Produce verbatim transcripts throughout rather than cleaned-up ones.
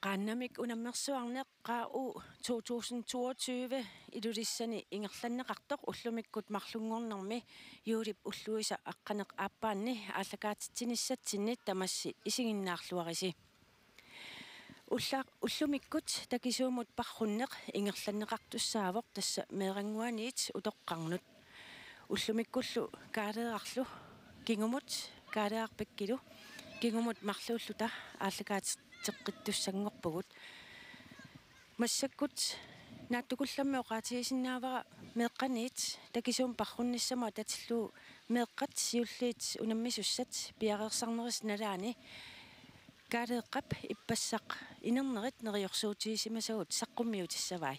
Annamik unammersuarneq Q U to tusind toogtyve Ilulissani ingerlanneqartoq ullumikkut marlunngornermi juulip ulluisa aqqaneq aappaanni aallakaatitsinissatsinni tamassi isiginnaarluarisi. Ulla-, ullumikkut takisuumut parrunneq ingerlanneqartussaavoq, tassa meerannguaniit utoqqarnut. Ullumikkullu kaaleerarlu kingumut, kaaleerarpikkilu kingumut marluulluta aallakaatitseqqittussanngorpugut. Massakkut naatsukullammik oqaatigisinnaavara meeqqaniit takisuumik parrunnissamut atatillugu meeqqat siulliit unammisussat piareersarnerisa nalaani Kaaleeqqap ippassaq inernerit neriorsuutigisimasagut saqqummiutissavai.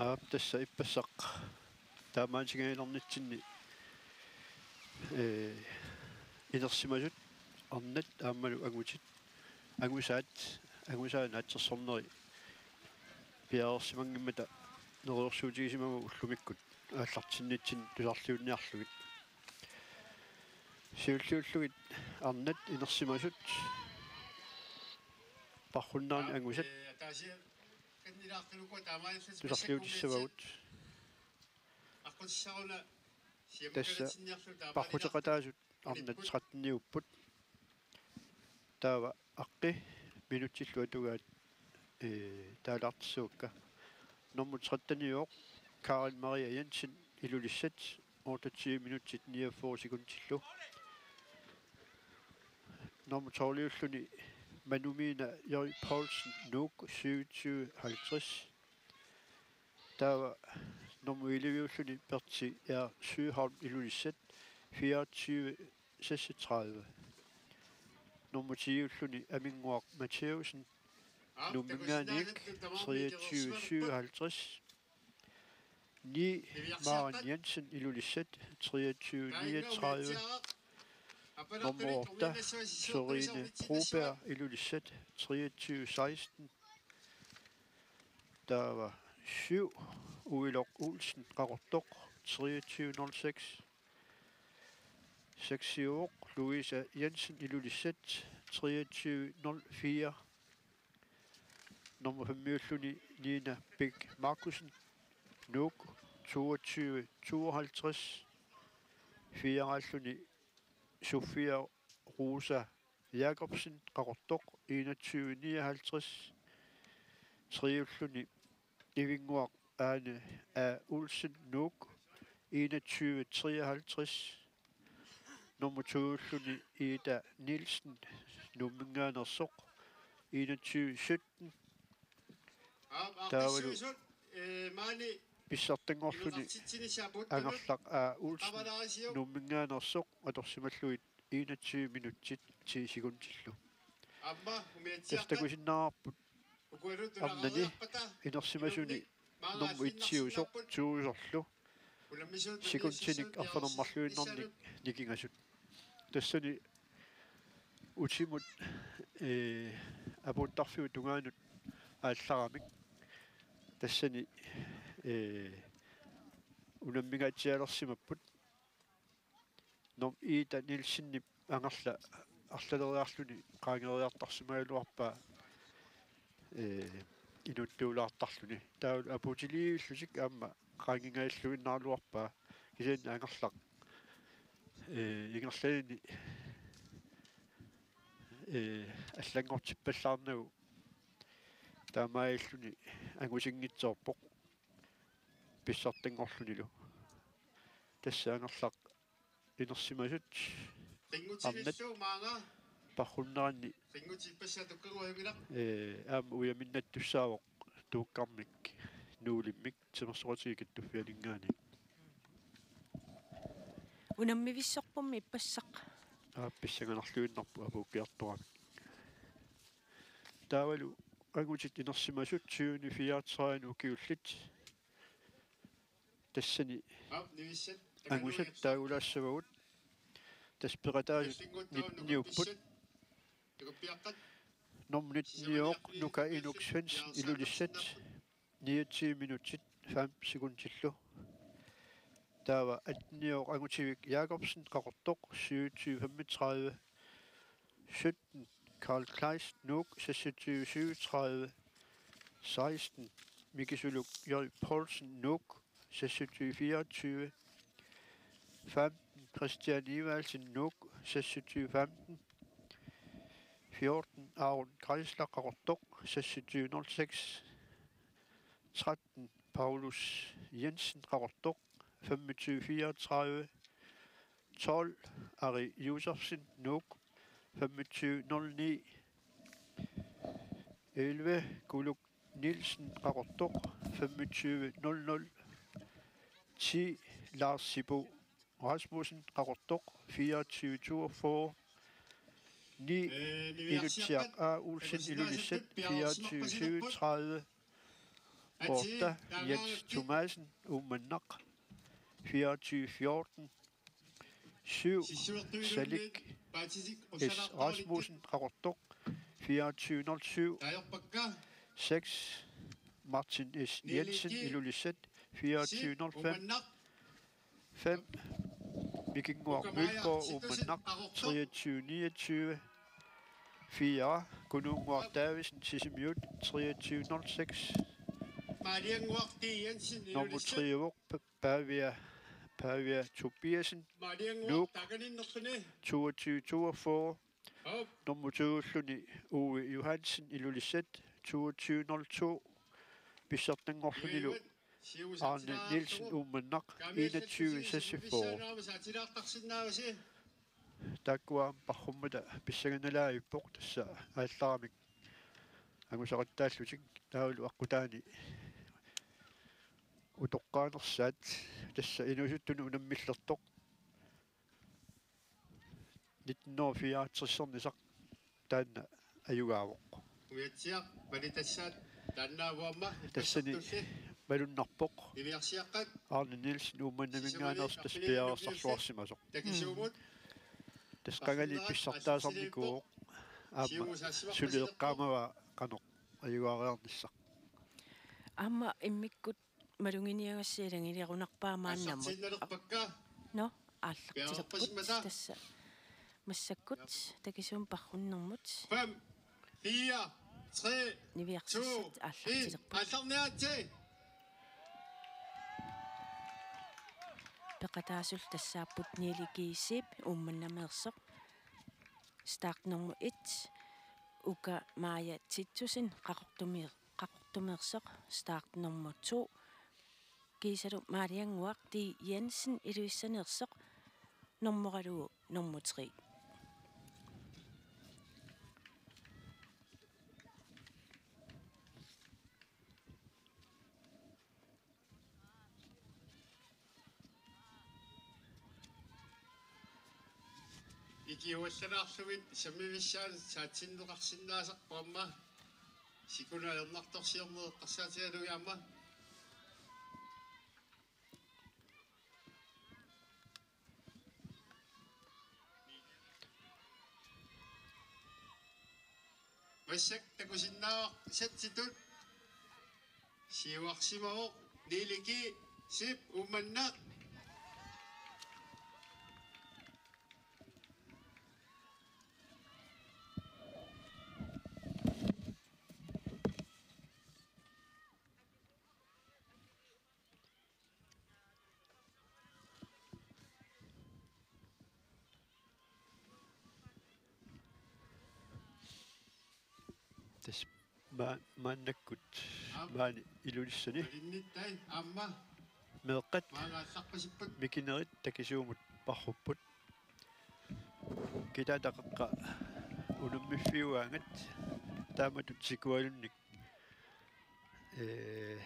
Aap, tassa ippassaq taamaatiginngilarnitsinni, ee, inersimasut arnat aammalu angutit, angusaat, angusaat naatsorsorneri piareersimanngimmata neriorsuutigisimavagut ullumikkut aallartinnitsinni tusarliunniarlugit. Siulliullugit arnat inersimasut parrunnerani angusat tusarliutissavagut. Tassa parruteqataasut arnat tretteniupput. Taava aqqi minutsillu atugaat, ee, taalaartissavakka. Nummer tretteniuvoq Karen Maria Jensen, Ilulissat, otteogtyve minutsit niogfyrre sekundillu. Nummer tolviulluni Manumina J. Poulsen, Nuuk, syvogtyve halvtreds. Taava nummer elleveulluni Berti R. Søholm, Ilulissat, fireogtyve seksogtredive. Nummer tiulluni Aminnguaq Matthæussen, Nuumminngaanniit, treogtyve syvoghalvtreds. Ni, Maren Jensen, Ilulissat, treogtyve niogtredive. Nummer otte, Sørine Broberg, Ilulissat, treogtyve seksten. Taava syv, Uiloq Olsen, Qaqortoq, treogtyve nul seks. Seksiuvoq Louise Jensen, Ilulissat, treogtyve nul fire. Nummer femmiulluni Nina Bech Markussen, Nuuk, toogtyve tooghalvtreds. Firealluni Sofia Rosa Jakobsen, Qaqortoq, enogtyve nioghalvtreds. Treulluni Ivinnguaq Ane A. Olsen, Nuuk, enogtyve treoghalvtreds. Nummer tolluni Ida Nielsen, Nuumminngaanneersoq, enogtyve sytten. Taavalu pissartanngorluni Angerlaq A. Olsen, Nuumminngaanneersoq, atorsimallugit enogtyve minutsit ti sekundillu. Tassa takusinnaavarput arnani inersimasuni nummer etsiusoq toorlu sekundinik arfineq-marluinnarnik nikingasut. Tassani utimut, ee, apuuttarfiup tungaanut aallaramik. Tassani, ee, unammingaatsialersimapput. Nom Ida Nielsenip angerla arlaleriarluni qaangeriartarsimagaluarpaa, ee, inuttulaartarluni. Taavalu apuutiliillutik aamma qaangingajalluinnaraluarpaa, kisianni angerlaq, ee, ingerlanini, ee, allanngortippallaarnagu taamaalilluni angusinngitsoorpoq pissartanngorlunilu. Tassa angerlaq inersimasut arnat parrunneranni, ee, aamma ujaminnattussaavoq tuukkarmik nuulimmik timersoqatigiit kattuffianinngaanniit. Unammivissorpummi ippassaq. Aap, pissanganarluinnarpoq apuukkiartoramik. Taavalu angutit inersimasut tyveni fireogtredive ukiullit. Tassani angusat taagulaassavagut. Tassa peqataasut nitteniupput. Nummer nitteniuvoq Nuka Inuk Svendsen, Ilulissat, niogtyve minutsit fem sekundillu. Taava atteniuvoq Angutivik Jakobsen, Qaqortoq, syvogtyve femogtredive sytten. Karl Kleist, Nuuk, seksogtyve syvogtredive. Seksten, Mikisuluk J. Poulsen, Nuuk, seksogtyve fireogtyve. Femten, Christian Evaldsen, Nuuk, seksogtyve femten. Fjorten, Aaron Kreisler, Qaqortoq, seksogtyve nul seks. Tretten, Paulus Jensen, Qaqortoq, femogtyve fireogtredive. Tolv, Ari Josefsen, Nuuk, femogtyve nul ni. Elleve, Kuluk Nielsen, Qaqortoq, femogtyve nul nul. Ti, Lars Sibo Rasmussen, Qaqortoq, fireogtyve toogfyrre. Ni, Ilutsiaq A. Olsen, Ilulissat, fireogtyve syvogtredive. Otte, Jens Thomassen, Uummannaq, fireogtyve fjorten. Syv, Salik S. Rasmussen, Qaqortoq, fireogtyve nul syv. Seks, Martin S. Jensen, Ilulissat, fireogtyve nul fem. Fem, Mikinnguaq Mølgaard, Uummannaq, treogtyve niogtyve. Fire, Kunuunnguaq Davidsen, Sisimiut, treogtyve nul seks. Nummer tre, Pavia, Pavia Tobiassen, Nuuk, toogtyve toogfyrre. Nummer to-ulluni Uwe Johansen, Ilulissat, toogtyve nul to. Pissartanngorlunilu Arne Nielsen, Uummannaq, enogtyve seksogfyrre. Taakkua parrummata pissanganalaarpoq, tassa aallaramik angusaqattaallutik taavalu aqqutaani utoqqaanersaat, tassa inuusuttunut unammillertoq nitten hundrede fireoghalvtredsernisaq taanna ajugaavoq. Umiatsiaq malitassaat taannaavoq aamma. Tassani ippassaartulli malunnarpoq. Niviarsiaqqat. Arne Nielsen Uummannaminngaanneersoq tassa piareersarluarsimasoq. Takisuumut. Tassa qangali pissartaasarnikuuvoq. Aamma suli eqqaamavaa qanoq ajugaariarnissaq. Aamma immikkut maluginiagassiilangiliorunarpaa maannamut. Aallartinnalerpakka. Nå, aallartilerput. Piareerpasimata. Tassa massakkut takisuumik parrunnermut. Fem, fire, tre, niviarsassat to, aallartilerput. En. Aallarniaritsi. Peqataasullu tassaapput Niili G. Zeeb Uummannameersoq. Start nummer et, Uka Maja Titussen, Qaqortumier-, Qaqortumeersoq, start nummer to, kiisalu Maaliannguaq D. Jensen, Ilulissaneersoq, normoralugu nummer tre. Ikiuallalaarlugit sammivissaanut saatsinneqarsinnaasarpoq aamma. Sikunut ajornartorsiorneq eqqarsaatigalugit aamma. Massakkut takusinnaavara satsitut. Siuarsimavoq Niili G. Zeeb Uummannaq. Tassa ma-, maannakkut maani Ilulissani. Malinnittaaq aamma. Meeqqat. Maanga aallarpasippat. Mikinerit takisuumut parrupput. Kitaata qeqqa unammiffiugaangat taamatut sikualunnik, ee,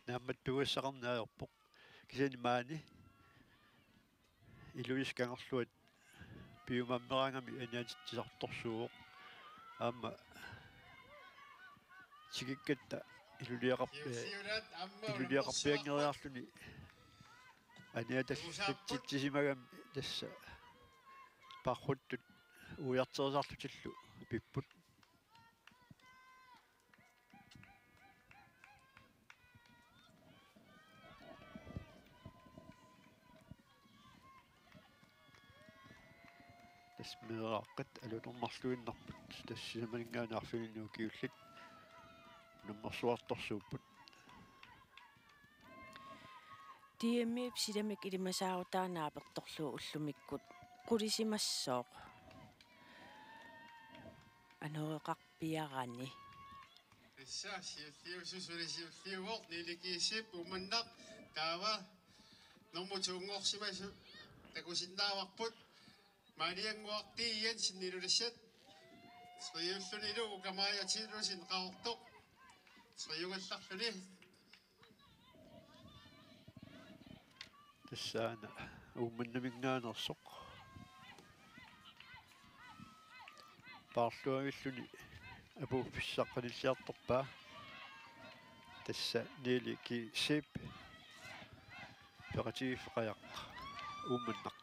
naammattuugassaqarneq ajorpoq. Kisianni maani Ilulissat Kangerluat piumaammeraangami aniatitsisartorsuuvoq. Aamma tikikkatta iluliaqarp-, ee, iluliaqarpianngeriarluni aniatallitsisimagami tassa parruttut uiarterisarlutillu pipput. Tassa meeraaqqat alutornarluinnarput, tassa sisamaningaanniit arfininni ukiullit unammersuartorsuupput. D M-ip silamik ilimasaarutaa naapertorlugu ullumikkut qulisimassooq anoreqarpiarani. Tassa siulliusoq suli siulliuvoq, Niili Kiisip Uummannaq, taava nummer to-nngorsimasoq takusinnaavarput Maaliannguaq T. Jensen, Ilulissat. Triullunilu Uka Maja Titussen, Qaqortoq. Triugallarluni. Tassaana Uummannamingaanneersoq. Paarluavilluni apuuffissaq qanilliartorpaa. Tassa Niili Kiisip, peqatigiiffeqajaq, Uummannaq.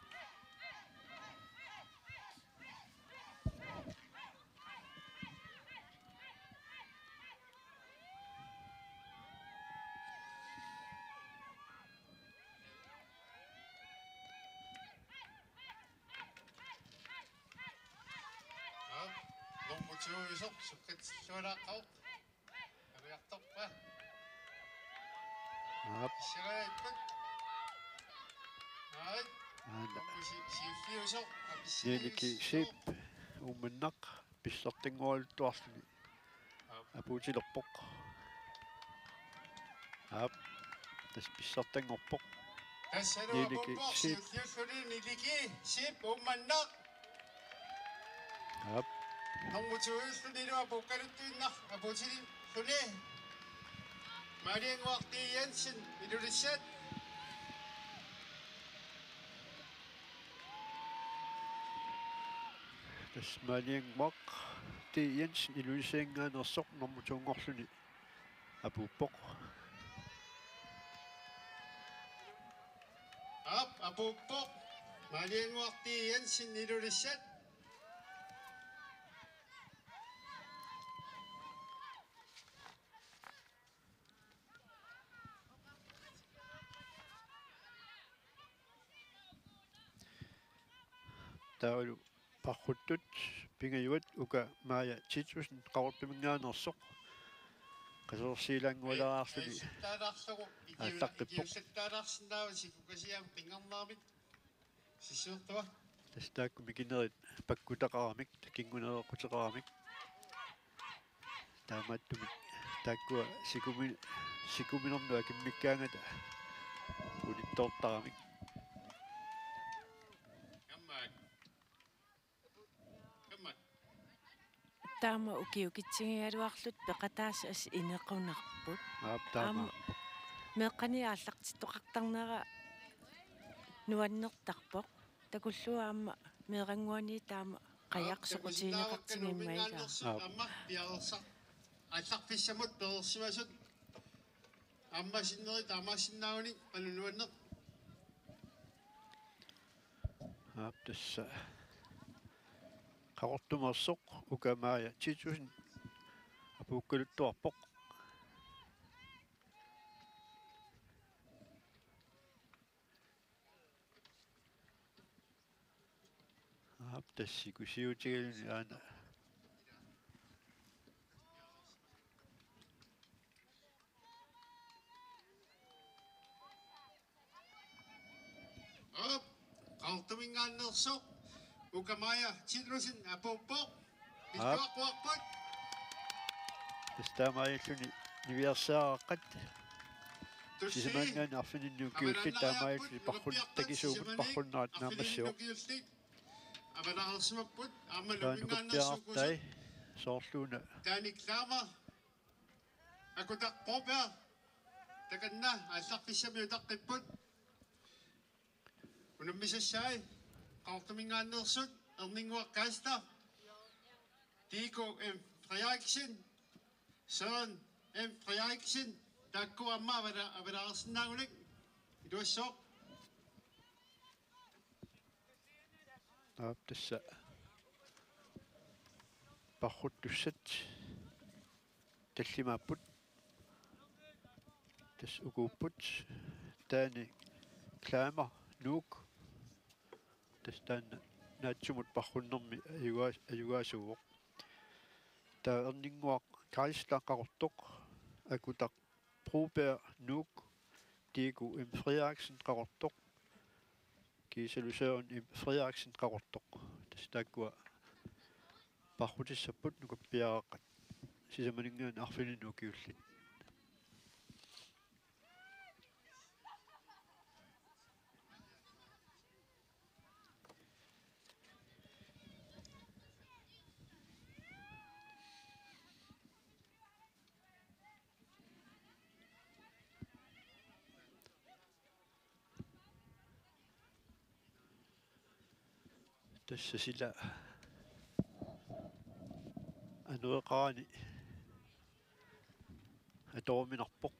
Aap, nummer to-iusoq sukkatsillualaaqaaq. Aviartorpa. Aap. Siraippat. Aap. Aana. Nummer si-, siulliusoq. Niili Kiisip, Uummannaq, pissartanngualuttuarluni apuutilerpoq. Aap, tassa pissartanngorpoq. Tassalu Niili Kiisip. Siulliulluni Niili Kiisip Uummannaq. Aap. Nummer to-iullunilu apuukkaluttuinnaq apuutilluni. Maaliannguaq T. Jensen, Ilulissat. Tassa Maaliannguaq T. Jensen, Ilulissaninngaanneersoq, nummer to-nngorluni apuuppoq. Aap, apuuppoq. Maaliannguaq T. Jensen, Ilulissat. Taavalu parruttut pingajuat Uka Maja Titussen, Qaqortuminngaanneersoq, qasuersiilaanngualeraarluni aallaqqippoq. Tassa taakku mikinerit pakkutaqaramik, kingunereqquteqaramik. Taamaattumik taakkua sikumi-, sikuminermut akimmikkaangata pulittoortaramik. Taama ukiukitsigigaluarlutik peqataasut assut inequnarput. Aap, taama. Aamma meeqqani aallartittoqartarnera nuannertarpoq. Takullugu aamma meerannguani taama qajaq soqutigineqartigimmavaa. Aap. Aamma piareersaq. Aallarfissamut pereersimasut. Aamma sinneri taamaassinnaagunik qanoq nuanneq. Aap, tassa Qaqortumeersoq Uka Maja Titussen apuukkaluttuarpoq. Aap, tassa sikusiutigaluni aana. Aap, Qaqortuminngaanneersoq Uka Maja Titussen apuuppoq. Aap. Illuaqquarput. Tassa taamaalilluni niviarsiaraqqat. Tulli. Sisamaanngaanniit arfininni ukiullit taamaalilluni parrut takisuumut parrunnerat naammassivoq. Avalaarsimapput aamma taanna numingaanneersuukusu. Soorluuna. Taani Klaama. Akutaq Broberg. Takanna aallarfissamik utaqqipput. Unammisassai Qaqortuminngaanneersut Erninnguaq Kaaster, Tiko M. Frederiksen, Søren M. Frederiksen, taakku aamma avala-, avalaarsinnaagunik iluassooq. Aap, tassa parruttussat tallimaapput. Tassa ukuupput. Taani Klaama Nuuk. Tassa taanna naatsumut parrunnermi ajugaa-, ajugaasuuvoq. Taava Erninnguaq Karlstad Qaqortoq, Akutaq Broberg Nuuk, Diego M. Frederiksen Qaqortoq, kiisalu Søren M. Frederiksen Qaqortoq. Tassa taakkua parrutissapput nukappiaraqqat sisamaninngaanniit arfininni ukiullit. Tassa sila anoreqarani atoruminarpoq.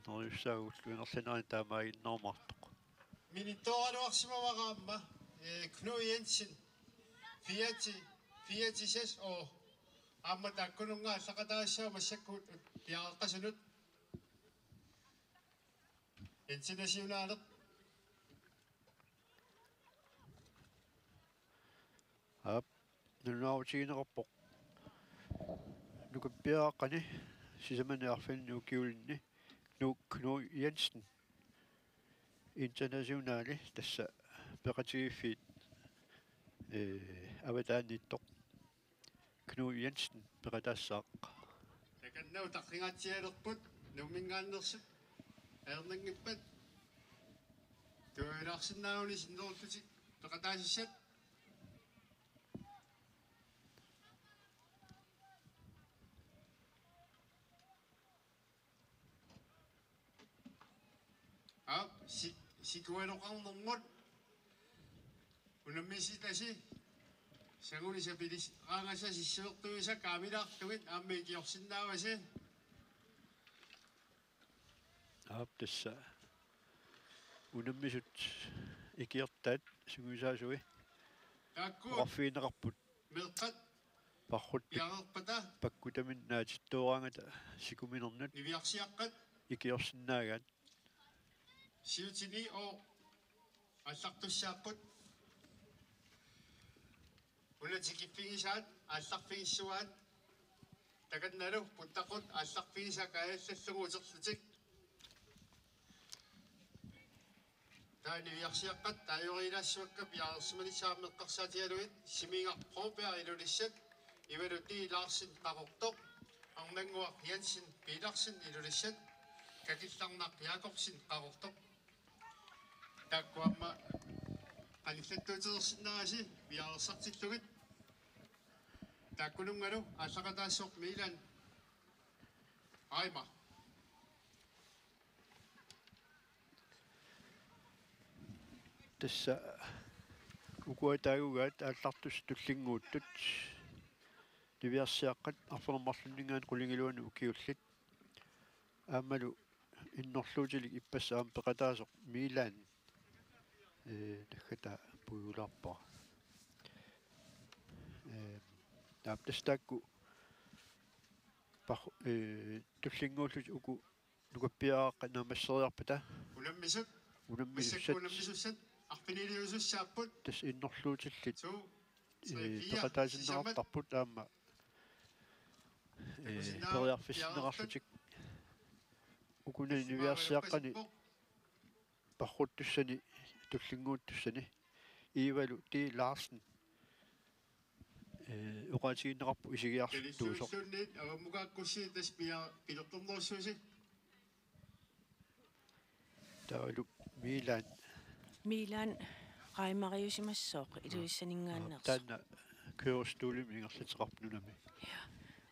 Neriussaagut ulluinnarsinnaanerani taamaaginnarmaartoq. Minittoraluarsimavara aamma, eh, Knud Jensen, fireogtres, fireogtres år. Aamma taakkununnga aallaqataassaaq massakkut piareeqqasunut. Internationaleq. Aap, nalunaarutigineqarpoq. Nukappiaraqqani sisamani arfininni ukiulinni Knud, Knud Jensen. Internationali tassa peqatigiiffiit, eh, avataaniittoq. Knud Jensen peqataassaaq. Takanna utaqqinngatsialerput Nuumminngaanneersut ajornanngippat. Tuulaarsinnaaguni sinnerullutik peqataasissat. Aap, si-, sikualoqarnermut. Unammisitasi. Sanguni sapilis-, raangasa sissuertuisa kaamilaartugit aamma ikiorsinnaavasi. Aap, tassa. Unammisut ikiortaat sungiusaasui. Taakku. Oqarfigineqarput. Meeqqat. Parrut piareerpata. Pakkutaminnik naatittoraangata sikuminernut. Niviarsiaqqat. Ikiorsinnaagaat. Siutini oo aallartussaapput. Una tikiffigisaat aallarfigissuaat. Takannalu puttaqut aallarfigisaat kaajallallugu uterlutik. Taava niviarsiaqqat taajoriilaassuakka piareersimanissaat aamma eqqarsaatigalugit Simingaq Broberg Ilulissat, Ivalu T. Larsen Qaqortoq, Arnannguaq Jensen Petersen Ilulissat, Kakillarnaq Jakobsen Qaqortoq. Taakku aamma qanillattuutereersinnaavasi piareersartillugit. Taakkununngalu aallaqataassaaq Milan Reimer. Tassa ukua taagugaat aallartussat tullinnguuttut. Niviarsiaqqat arfineq-marlunninngaanniit qulingiluanut ukiullit. Aammalu innerluutilik ippassaq aamma peqataasoq Milan. Ee, naggataa puigulaarpara. Ee, taava tassa taakku par-, ee, tullinnguullutik uku nukappiaraqqat naammasseriarpata. Unammisut. Unammisussat. Massakkut unammisussat. Arfiniliusussaapput. Tassa innerluutillit. Suu. Ee, peqataasinneqartarput aamma. Ee, periarfissinneqarlutik. Ukunani niviarsiaqqani parruttussani, tullinnguuttussani. Ivalu T. Larsen. Ee, oqaatigineqarpoq isigiarluttuusoq. Kanissuussuunniit avammukaakkussi tassa pia-, pilertornerussuusi. Taavalu Milan. Milan Reimeriusimassooq Ilulissaninngaanneersoq. Taanna kørestolimi ingerlateqarpoq nunami. Ja.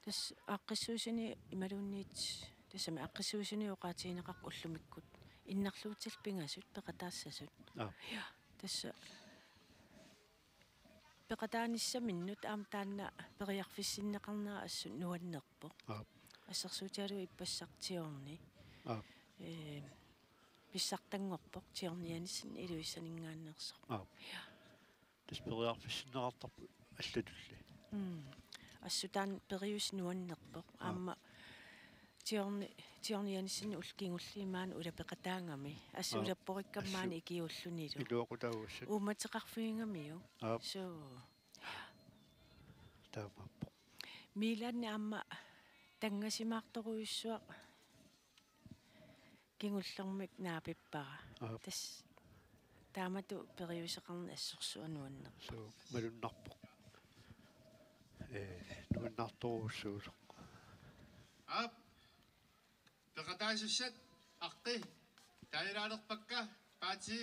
Tassa aaqqissuussani imaluunniit tassami aaqqissuussani oqaatigineqarpoq ullumikkut innerluutillit pingasut peqataassasut. Aap. Ja. Tassa peqataanissaminnut aamma taanna periarfissinneqarnera assut nuannerpoq. Aap. Assersuutigalugu ippassaq Tiorni. Aap. Ee, pissartanngorpoq Tiornianissani Ilulissaninngaanneersoq. Aap. Ja. Tassa periarfissinneqartarput allatulli. Mm. Assut taanna periuseq nuannerpoq. Aap. Aamma Tiorni, Tiorni Jensen ul-, kingulliit maani ulapeqataagami. Assut Aap, ulapporikkami maani assut ikiuullunilu. Iluaqutaasut. Uummateqarfigigamiuk. Aap. Suu. Taamaappoq. Miilaanni aamma tangasimaartorujussuaq kingullermik naapippara. Aap. Tassa taamatut periuseqarneq assorsuaq nuannerpoq. Suu, malunnarpoq. Ee, nuannaartorujussuusoq. Aap. Peqataasussat aqqi taajulaalerpakka, paati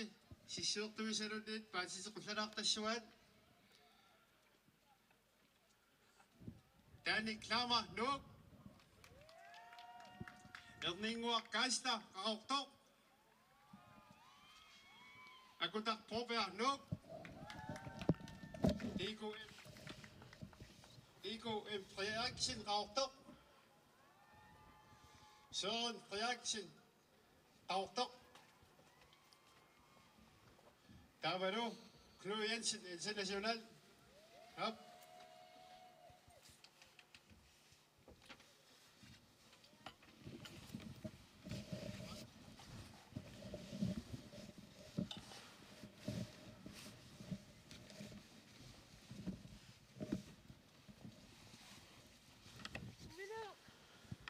sissiortuisalunniit paati tequllalaartassuaat. Taani Klammer, Nuuk. Erninnguaq Kaassla, Qaqortoq. Akutaq Broberg, Nuuk. D K M, D K M Frederiksen, Qaqortoq. Søren Frederiksen, Qaqortoq. Taavalu Knud Jensen, International. Aap.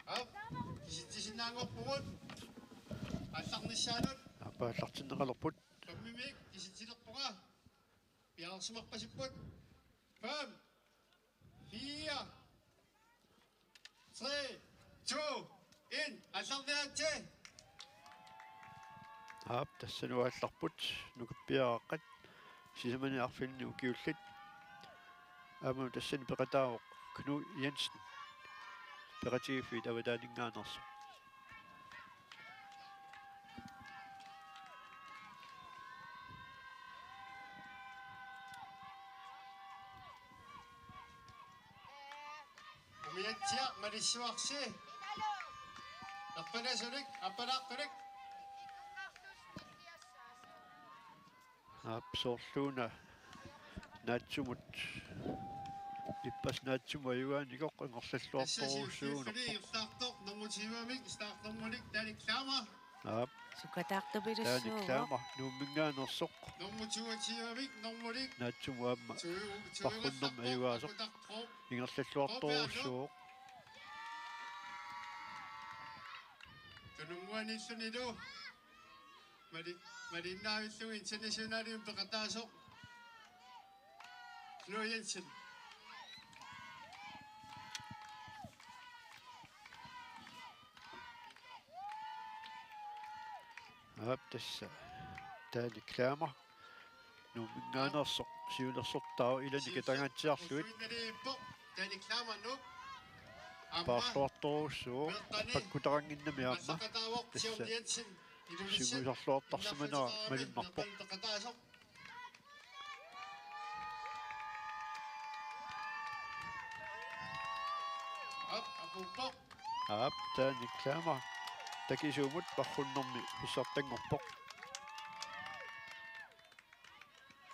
Aap, kisitsisinnaanngorpugut. Aallarnissaanut. Aap, aallartinneqalerput. Qammimik kisitsilerpunga. Piareersimarpasipput. Fem, fire, tre, to, en. Aallarniaritsi. Aap, tassani aallarput nukappiaraqqat sisamani arfininni ukiullit. Aamma tassani peqataavoq Knud Jensen. Peqatigiiffiit avataaninngaanneersoq. Umiatsiaq malissuarsi. Erpanasunik, appalaartunik. Aap, soorluuna naatsumut. Ippassaq naatsumut ajugaanikoq ingerlalluartorujussuunerpoq. Tassa siulliulluni ingerlaartoq nummer tyve-mik, startnummerik Taani Klammer. Aap. Sukataartupilussuuvoq. Taani Klammer, Nuumminngaanneersoq. Nummer toogtyve-mik, nummerik. Naatsumut aamma. Tyve, tyve Parrunnermik ajugaasoq. Ingerlalluartorujussuuvoq. Tununguaniillunilu. Mali-, malinnaavilluni internationalimik peqataasoq Knud Jensen. Aap, tassa Taani Klammer. Nuumminngaanneersoq siulersortaavoq ilani katangaatsiarlugit. Paarluartorujussuuvoq, apeqqutaannginnami aamma. Tassa sungiusarluartarsimanera malunnarpoq. Aap, Taani Klammer takisuumut parrunnermi pissartanngorpoq.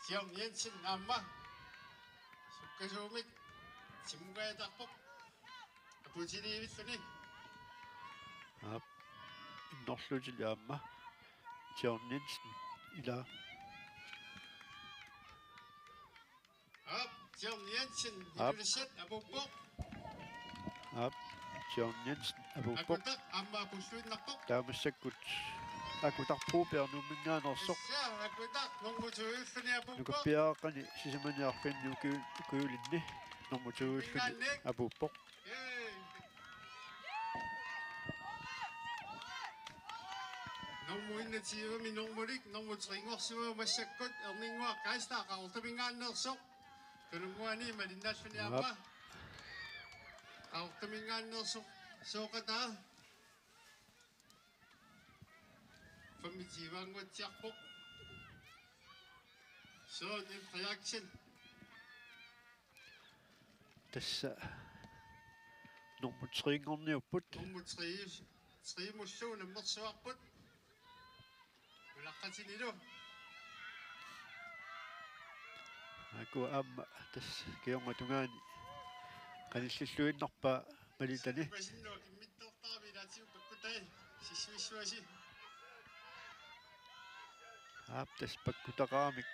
Siam Jensen aamma sukkasuumik simmukaajarpoq. Aputiliivilluni. Aap. Innerluutili aamma. Siam Jensen ila. Aap, Siam Jensen, aap, ilulisat apuuppoq. Aap, John Jensen apuuppoq. Akutaq aamma apulluinnarpoq. Taava massakkut Akutaq Broberg Nuumminngaanneersoq. Tassa Akutaq nummer to-iulluni apuuppoq. Nukappiaraqqani sisamani arfininni ukiu-, ukiulinni nummer to-iulluni apuuppoq. Ee. Nummer enogtyve-mi nummerik, nummer tre-nngorsimavoq massakkut, Erninnguaq Kaassla Qaqortuminngaanneersoq. Tununnguani malinnaalluni aamma. Aap. Qaqortuminngaanneersoq sooqataa. Femogtyve-nnguatsiarpoq. Søren M. Frederiksen. Tassa nummer tre-nngorniupput. Nummer tre, tre-mullu nammersuarput. Ulaqqatinilu. Aaku aamma tassa kingorna tungaani qanillilluinnarpaa malitani. Sipasinnuaq immittortarami ilaati. Sissuissuasi. Aap, tassa pakkutaqaramik.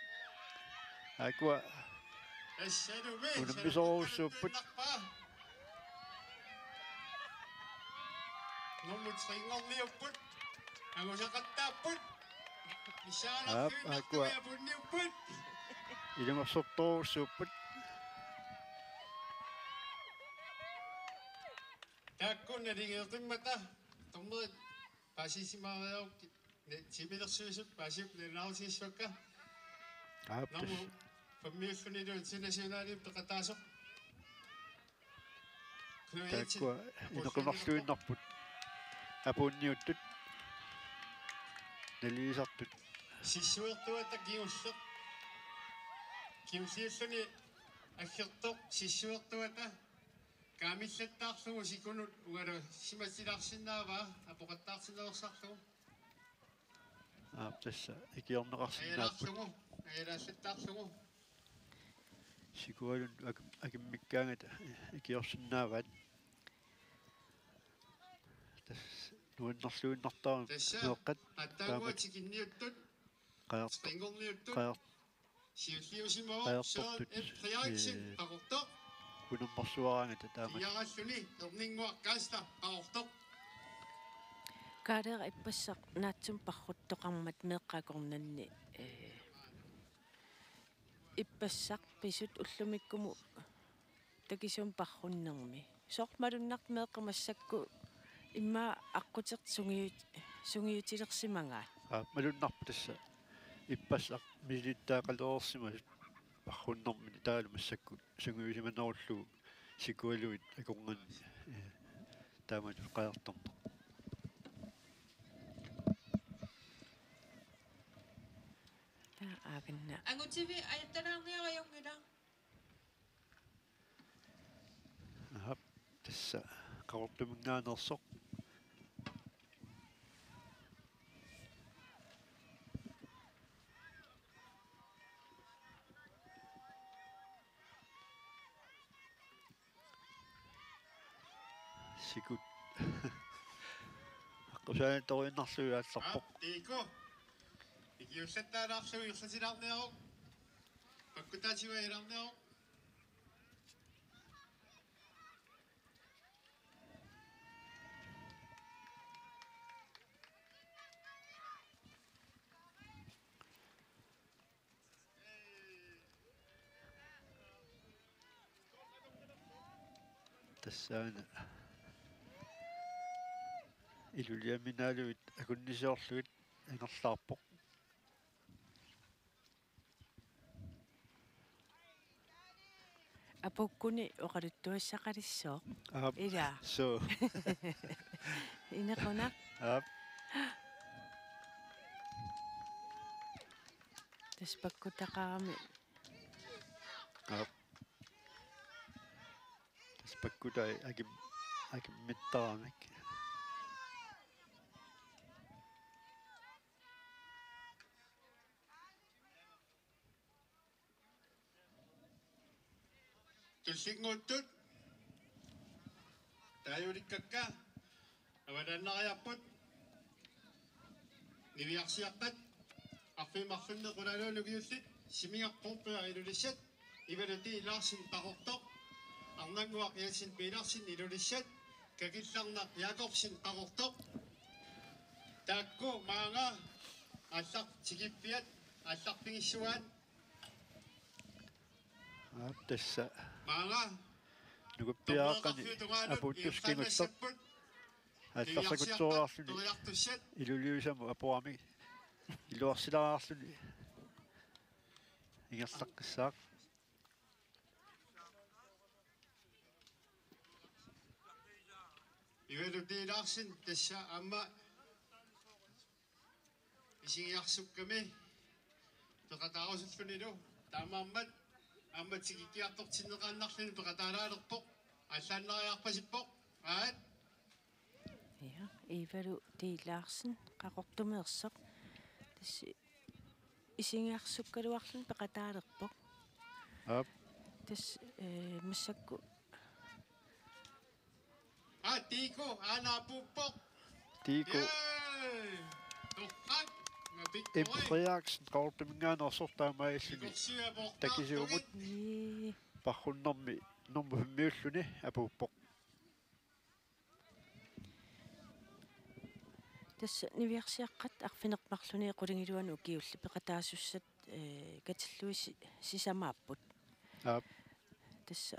Aakkua Assalumi. Unammisoorujussuupput. Nummer tre-nngorniupput. Angusaqattaapput. Aap, aakkua. Apunniupput. Ilungersortorujussuupput. Taakku naligeeqimmata dommerit paasisimaariarukkit, ne-, timilersuisut paasiupput nalunaarutigissavakka. Aap, Nummer tassa. femmiullunilu internationalimik peqataasoq. Knud Jensen. Taakkua inequnarluinnarput. Apuunniuttut. Naligisartut. Sissuertuata kingulleq. Kingulliulluni aggertoq sissuertuata. Kaamillattaarlugu sikunut ugalussimatsilaarsinnaavaa apoqattaarsinnaveersarlugu. Aap, tassa ikiorneqarsinnaapput. Ajalaallugu, ajalaallattaarlugu. Sikualun ak-, akimmikkaangata ikiorsinnaavaat. Tassa nuannerluinnartarami Tassa meeqqat attaannguaq taamatut tikinniuttut, qajar-, tre-nngorniuttut, qajar-, siulliusimavoq, qajartortut, Søren F. Frederiksen, ee, Qaqortoq, unammersuaraangata taamatut. Piaralluni, Erninnguaq Kaasla, Qaqortoq. Kaalera ippassaq naatsumik parruttoqarmat meeqqat akornanni, ee, ippassaq pisut ullumikkumut takisuumik parrunnermi. Soorlu malunnartoq meeqqat massakkut immaqa aqqutit sungiut-, sungiutilersimagaat. Aa, malunnarpoq tassa. Ippassaq misilittagaqalereersimasut parrunnermini taavalu massakkut sungiusimanerullugu sikualuit akornanni, ee, taamatut qajartorneq. Taa aaganna. Angutimi ajattalaarniarajunngila. Aap, tassa Qaqortuminngaanneersoq. Sikut. Aqqusaanittoriinnarlugu aallarpoq. Aap, T K. Ikiullattaalaarlugu ikiullattaalaarniaruk. Pakkutaatigut ajallaarniaruk. Tassaana Iluliaminaaluit akunnisiorlugit ingerlaarpoq. Apuukkuni oqaluttuassaqalissooq. Aap. Ilaa. Suu. Inequnaq. Aap. Tassa pakkutaqarami. Aap. Tassa pakkutai akim-, akimmittaramik. Tullinnguuttut. Taajuulikkakka. Avalaannariarput. Niviarsiaqqat. Arfineq marlunnik Qulaaluunniit ukiullit. Simingaq Poorpiaq Ilulissat. Ivalu T. Larsen Qaqortoq. Arnannguaq Jensen Petersen Ilulissat. Kakillarnaq Jakobsen Qaqortoq. Taakku maanga aallar tikippiat aallarpigissuaat. Aap, tassa. Maanga. Nukappiaraqqani apuuttussat kingulleq. Aallarsakutsoorluni. Iluliusamut apuramik. Iluarsilaarluni. Ingerlaqqissaaq. Ivalu T. Larsen tassa aamma isigiarsukkami peqataarusullunilu taamaammat aamma tikikkiartortinneqaannarluni peqataalaalerpoq. Aallaannariarpasippoq. Aat. Ja, Ivalu T. Larsen, Qaqortumeersoq. Tassa isigiarsukkaluarluni peqataalerpoq. Aap. Tassa, ee, massakkut. Aat, T K, aana apuuppoq. Tiiku Yay! Torrak! Ngapik M. Frederiksen Qaqortuminngaanneersoq taamaalilluni Ikorsiaportaartumi. Takisuumut Ii. Parrunnermi nummer femmiulluni apuuppoq. Tassa niviarsiaqqat arfineq-marlunut qulingiluanut ukiullit peqataasussat, ee, katillugu si-, sisamaapput. Aap. Tassa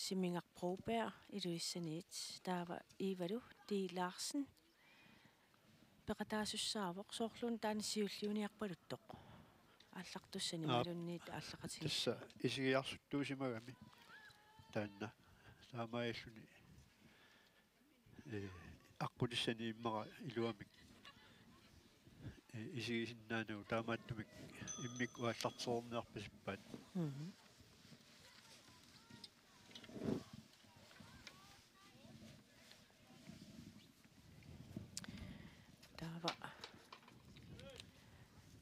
Simingaq Broberg Ilulissaniit, taava Ivalu D. Larsen peqataasussaavoq, soorluuna taanna siulliuniarpaluttoq. Aallartussani Aap. Imaluunniit aallaqatigiit. Tassa isigiarsuttuusimagami taanna taamaalilluni, ee, aqqutissani immaqa iluamik, ee, isigisinnaanagu taamaattumik immikkut aallartereerniarpasippaat. Mhm. Taava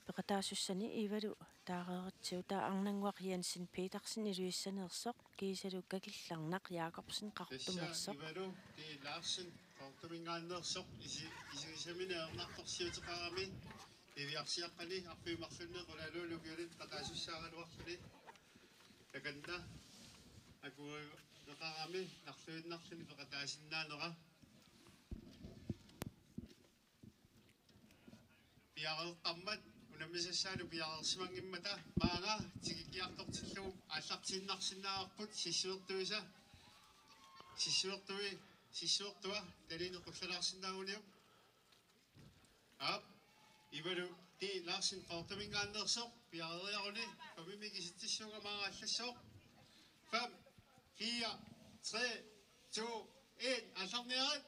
peqataasussani Ivalu taareeritsigu, taava Arnannguaq Jensen Petersen Ilulissaneersoq kiisalu Kakillarnaq Jakobsen Qaqortumeersoq. Tassa Ivalu D. Larsen Qaqortuminngaanneersoq isi-, isigisamini ajornartorsiuteqarami niviarsiaqqani arfineq-marlunni qulingiluanut ukiullit peqataasussaagaluarluni. Takanna akuerineqarami narluinnarluni peqataasinnaanera. Piareeqqammat unammisassaalu piareersimanngimmata maanga tikikkiartortillugu aallartiinnarsinnaavarput sissuertuisa, sissuertui-, sissuertua talineq qullalaarsinnaaguniuk. Aap, Ivalu D. Larsen Qaqortuminngaanneersoq piareeriaruni, femmimik kisitsissuunga maanga allassooq. Fem, fire, tre, to, en, aallarniarit.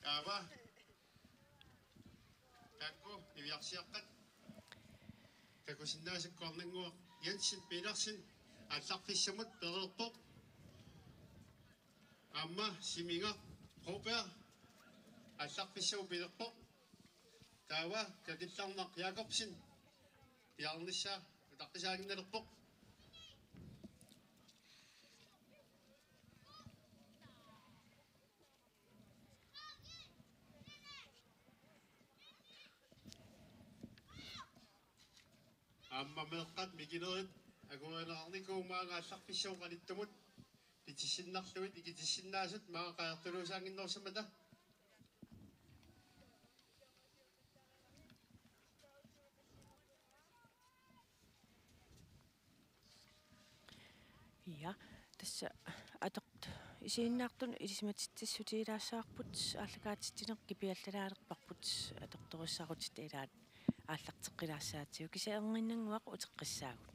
Taava taakku niviarsiaqqat takusinnaasakku Arnannguaq Jensen Petersen aallarfissamut pereerpoq. Aamma Simingaq Broberg aallarfissamut pilerpoq. Taava Kakillarnaq Jakobsen piareernissaa utaqqisaaginnalerpoq. Aamma meeqqat mikinerit akuerineqarnikuuvoq maanga aallarfissamut qanittumut pitissinnarlugit ikitissinnaasut maanga qajartuluusaannginnerussammata. Ja, tassa atoq-, isiginnaartunut ilisimatitsissutigilaassagaluarput aallakaatitsineq, kipiallalaalerparput atortorissarutitta ilaat aallarteqqilaassaatigut, kisianni Arnannguaq uteqqissaagut.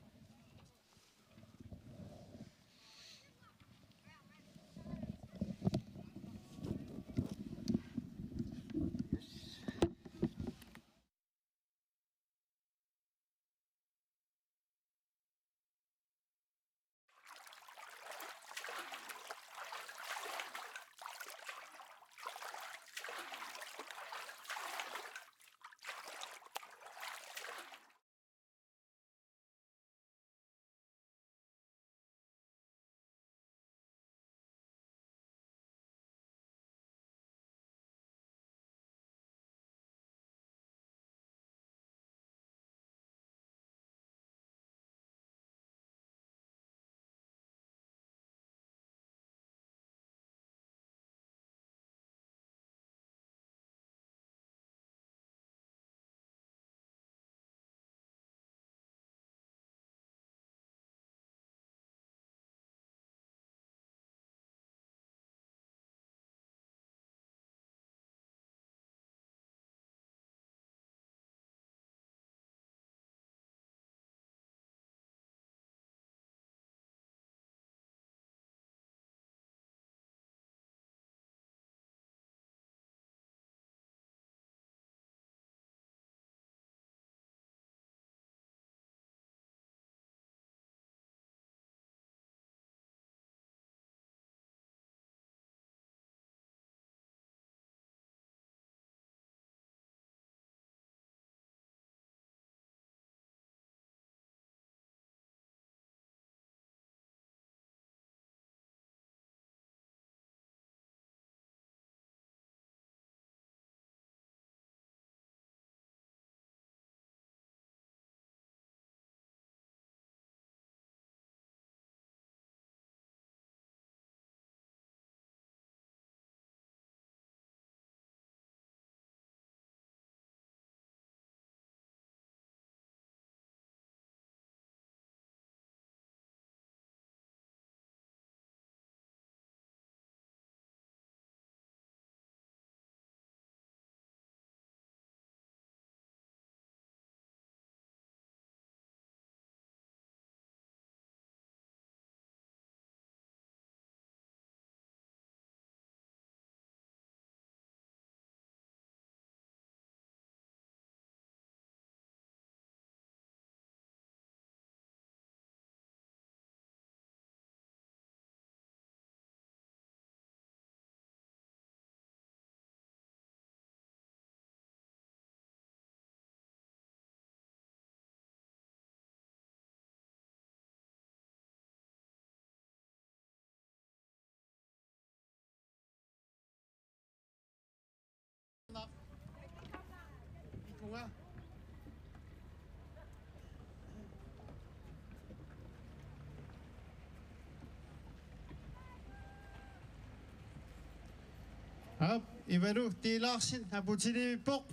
Aap, Ivalu T. Larsen, Aputiliippoq.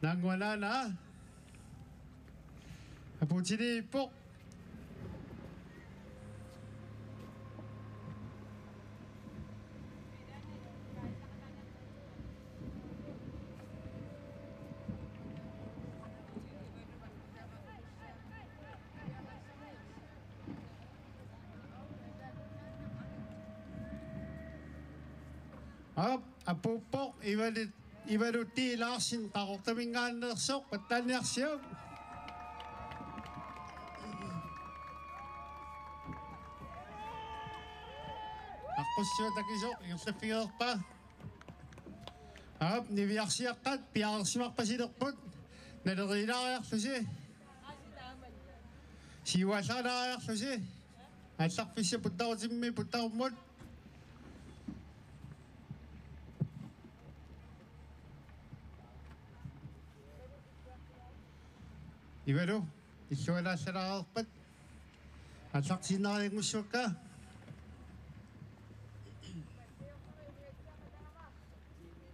Nanguanana. Aputiliippoq. Aap, apuuppoq, Ivalu, Ivalu T. Larsen, Qaqortuminngaanneersoq, pattaaniarsiuk. Aqqussiup takisoq, ingerlaffigereerpaa. Aap, niviarsiaqqat piareersimarpasilerput, naleriilaariarlusi. Siuallaalaariarlusi. Aallarfissat puttaqutimmi puttaqummut. Ivalu, illualaallalaareerpat. Aallartiinnarianngussukka.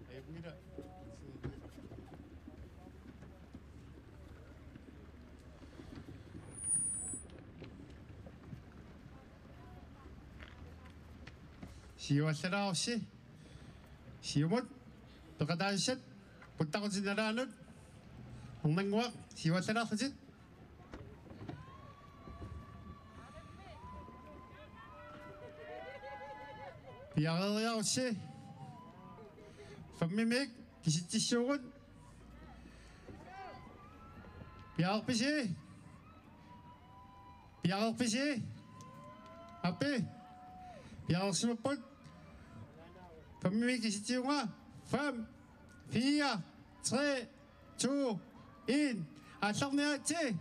Ajunngilaq. Siuallalaarussi. Siumut. Peqataasussat. Puttaqutit nalaannut. Arnannguaq. Siuallalaarlutit. Piareeriarussi. Femimik kisitsissuugut. Piareerpisi. Piareerpisi. Api. Piareersimapput. Femimik kisitsivunga. Fem. Fire. Tre. To, en. Aallarniaritsi.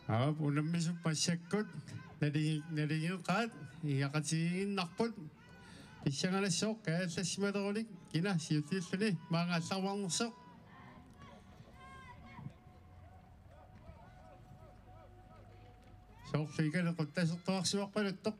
Aap, unammisut massakkut nali-, naligeqaat igaqatigiinnarput. Pissanganassaaq kaajallassimalerunik kina siulliulluni maanga allarvarnersoq. Soorlu ikani quttasertuarsivarpaluttoq.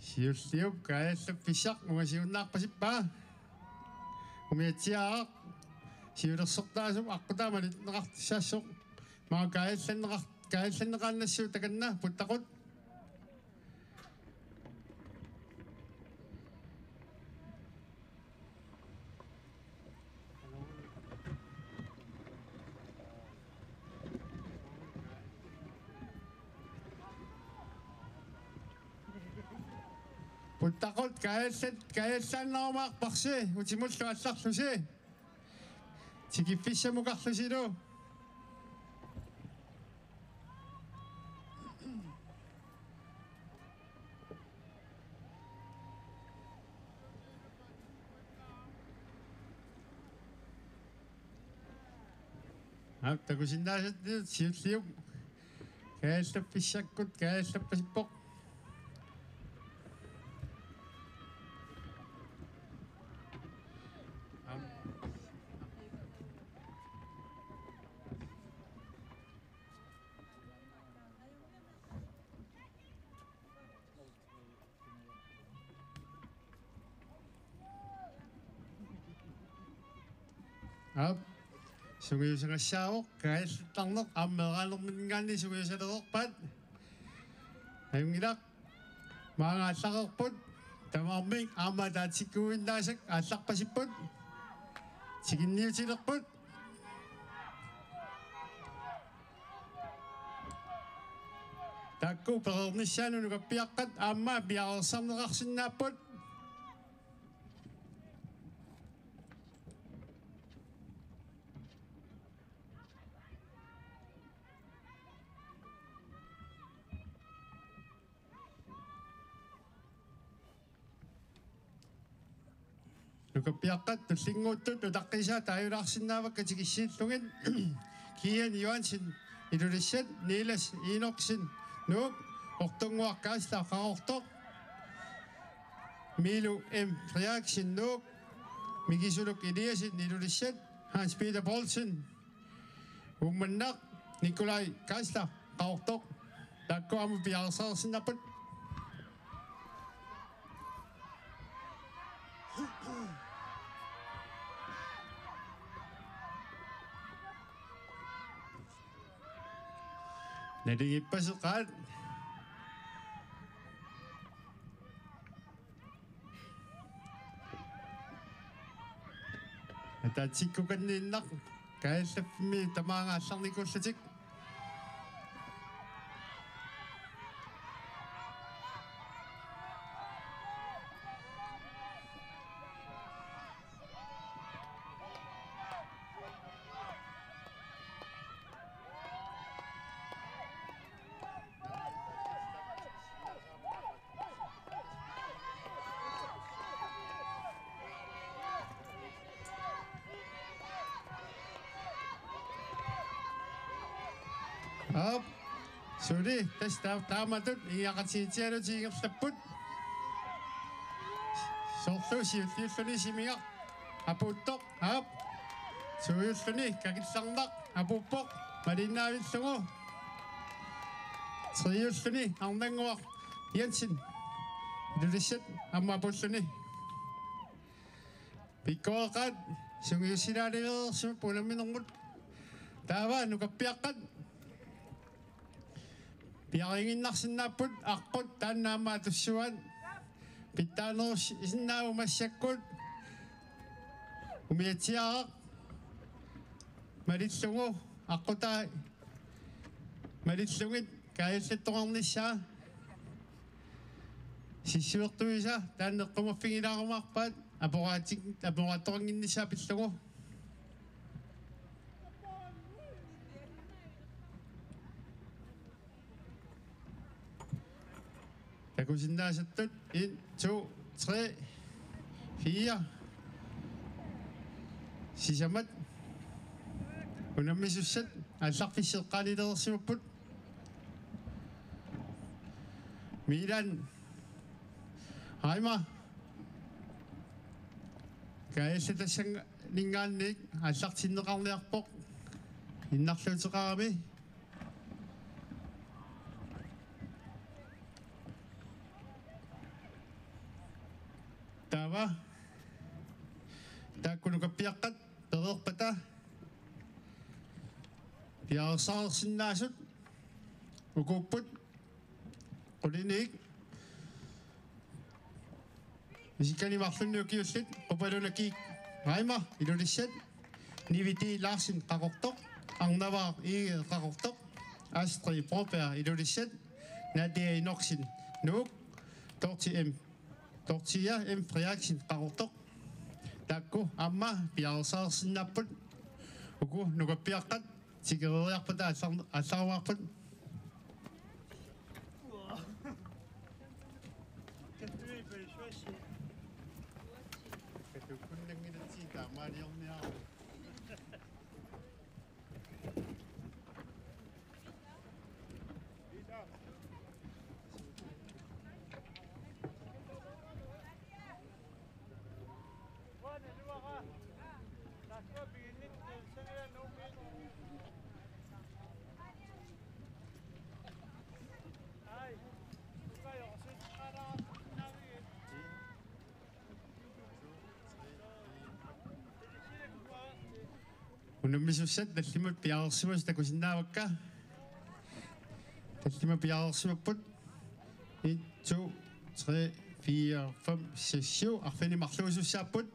Siulliup kaajallappissaq ungasiunnaarpasippaa. Umiatsiaaq siulersortaasup aqqutaamani neqartissaassoq. Maanga kaajallanneqar-, kaajallanneqaannassuup takanna puttaqut. Puttaqut kaajallat-, kaajallaannarumaarparsi utimullu allarlusi. Tikiffissamukarlusilu. Aap, takusinnaasat siulliup kaajallappassakkut kaajallappasippoq. Aap. Aap. Sungiusagassaavoq, kaajallattarneq aamma meeraanerminngaanniit sungiusalereerpaat. Ajunngilaq. Maanga aallareerput. Tamarmik aamma ataatsikkuinnaasat aallarpasipput. Tikinniutilerput. Taakku pereernissaannut nukappiaqqat aamma piareersarneqarsinnaapput. Nukappiaqqat tullinnguuttut utaqqiisaa taajulaarsinnaavakka tikissiillugit. Kian Johansen, Ilulissat, Niels Enoksen, Nuuk, Ortunnguaq Kaasla, Qaqortoq, Milu M Frederiksen, Nuuk, Mikisuluk Eliasen, Ilulissat, Hans Peter Poulsen, Uummannaq, Nikolaj Kaasla, Qaqortoq. Taakku aamma piareersarsinnaapput. Naligiippaseqaat. Ataatsikkukanniinnaq kaajallaffimmi tamaanga aallarnikuullutik. Aap. Suli, tassa taa-, taamatut ingerlatigitsialu tiingerlapput. Soorlu siulliulluni Simigaq apuuttoq, aap. Suujulluni Kakillarnaq apuuppoq, malinnaavillugu. Triulluni Arnannguaq Jensen, Ilulissat, aamma apuulluni. Pikkoreqaat, sungiussilaalereersimapput unamminermut. Taava nukappiaqqat piariiginnarsinnaapput, aqqut taanna aamma atussuaat. Pitsaanerusinnaavoq massakkut. Umiatsiaraq malillugu, aqqutaa malillugit kaajallattoqarnissaa. Sissuertuisa taanna eqqumaffigilaarumaarpaat, aporaatik-, aporaattoqannginnissaa pillugu. Takusinnaasattut en, to, tre, fire. Sisamat unammisussat aallarfissat eqqaanilereersimapput. Milan Aima. Kaajallatassanninngaanniit aallartinneqarniarpoq. Innarluuteqarami. Taava. Taakku nukappiaqqat pereerpata piareersarsinnaasut ukuupput: Qulinit, isikkanik marlunnik ukiullit, Qupalunaki Raima, Ilulissat, Niviti Larsen, Qaqortoq, Arnavaaq Egede, Qaqortoq, Astrid Broberg, Ilulissat, Nadia Enoksen, Nuuk, Dorthe M. Dorthea M. Frederiksen, Qaqortoq. Taakku aamma piareersarsinnaapput. Uku nukappiaqqat tikereeriarpata aallar-, aallarumaarput. Katukkunnanngilatsi taamaaliorniaruk. Unammisussat tallimat piareersimasut takusinnaavakka. Tallimat piareersimapput. En, to, tre, fire, fem, seks, syv. Arfineq-marluusussaapput.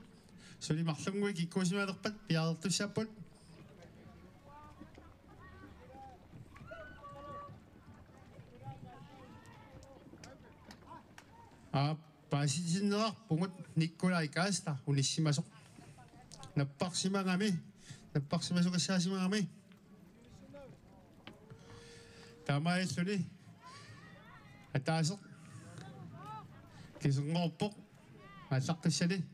Suli marlunnguit kikkuusimanerpat piareertussaapput. Aap, paasitinneqarpugut Nikolaj Geisler unissimasoq. Napparsimagami, napparsimasoqassaasimagami. Taamaalilluni ataaseq kiserngorpoq aallartissani.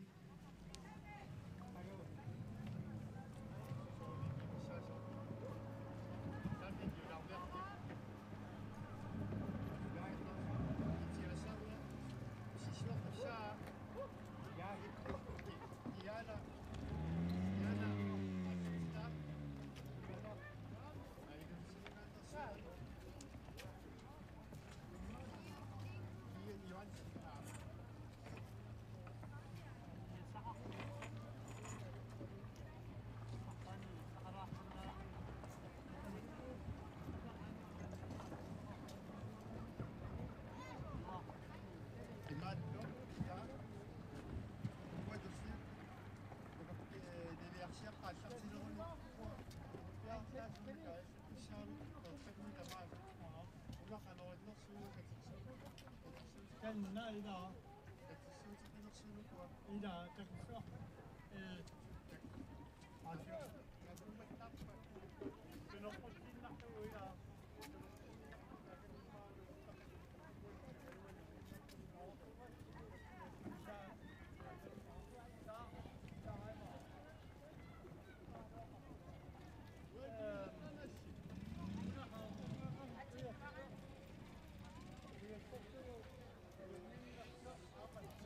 Kanna ila. Ila, takussua. Eh.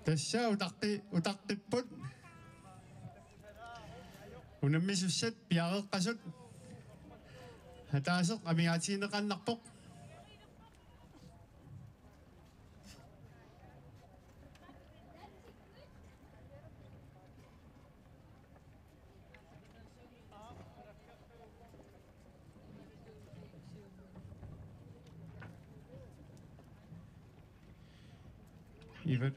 Tassa utaqi-, utaqqipput. Unammisussat piareeqqasut. Ataaseq amigaatigineqaannarpoq. Iver.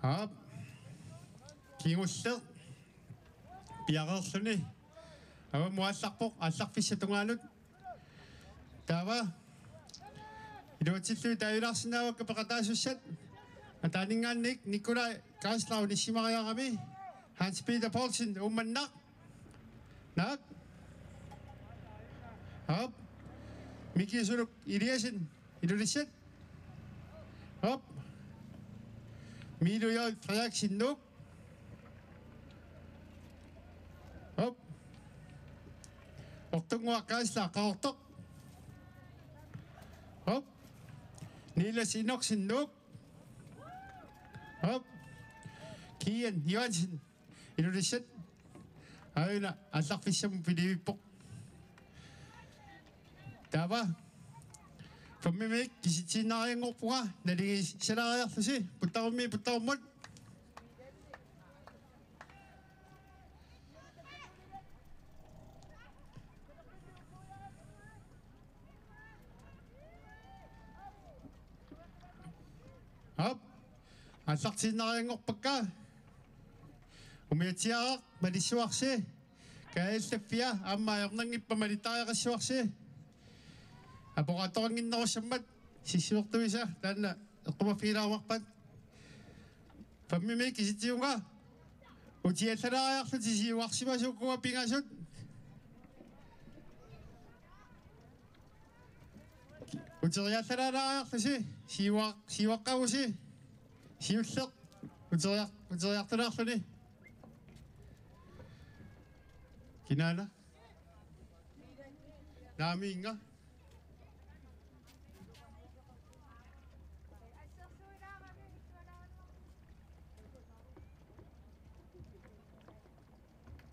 Aap. Kingulleq piareerluni. Avammut aallarpoq, aallarfissap tungaanut. Taava iluatsillugit taavilaarsinnaavakka peqataasussat. Ataaninngaanniit Nikolaj Geisler unissimariarami. Hans Peter Poulsen Uummannaq. Naak. Aap. Miki Suluk Eliasen Ilulissat. Aap. Miilu Jørgen Frederiksen Nuuk. Aap. Ortunnguaq Geisler Qaqortoq. Aap. Niels Enoksen Nuuk. Aap. Kian Johansen Ilulissat. Aajuna aallarfissamut pilivippoq. Taava fem-imik kisitsisinnaarianngorpunga, naligiissalaariarlusi puttarummiit puttarummut. Aap. Aallartiinnarianngorpakka. Umiatsiaq Malissuarsi. Kaajallaffia aamma ajornanngippat malittariaqassuarsi. Apoqaattoqannginnerussammat sissiortuisa taanna eqqumaffigilaarparput. Femimiit kisitsivunga utiallalaariarlusi siuarsimasut ukua pingasut. Uteriallalaariarlusi siua-, siuaqqavusi siulleq uteriar-, uteriartulaarluni. Kinaana? Naamiinnga?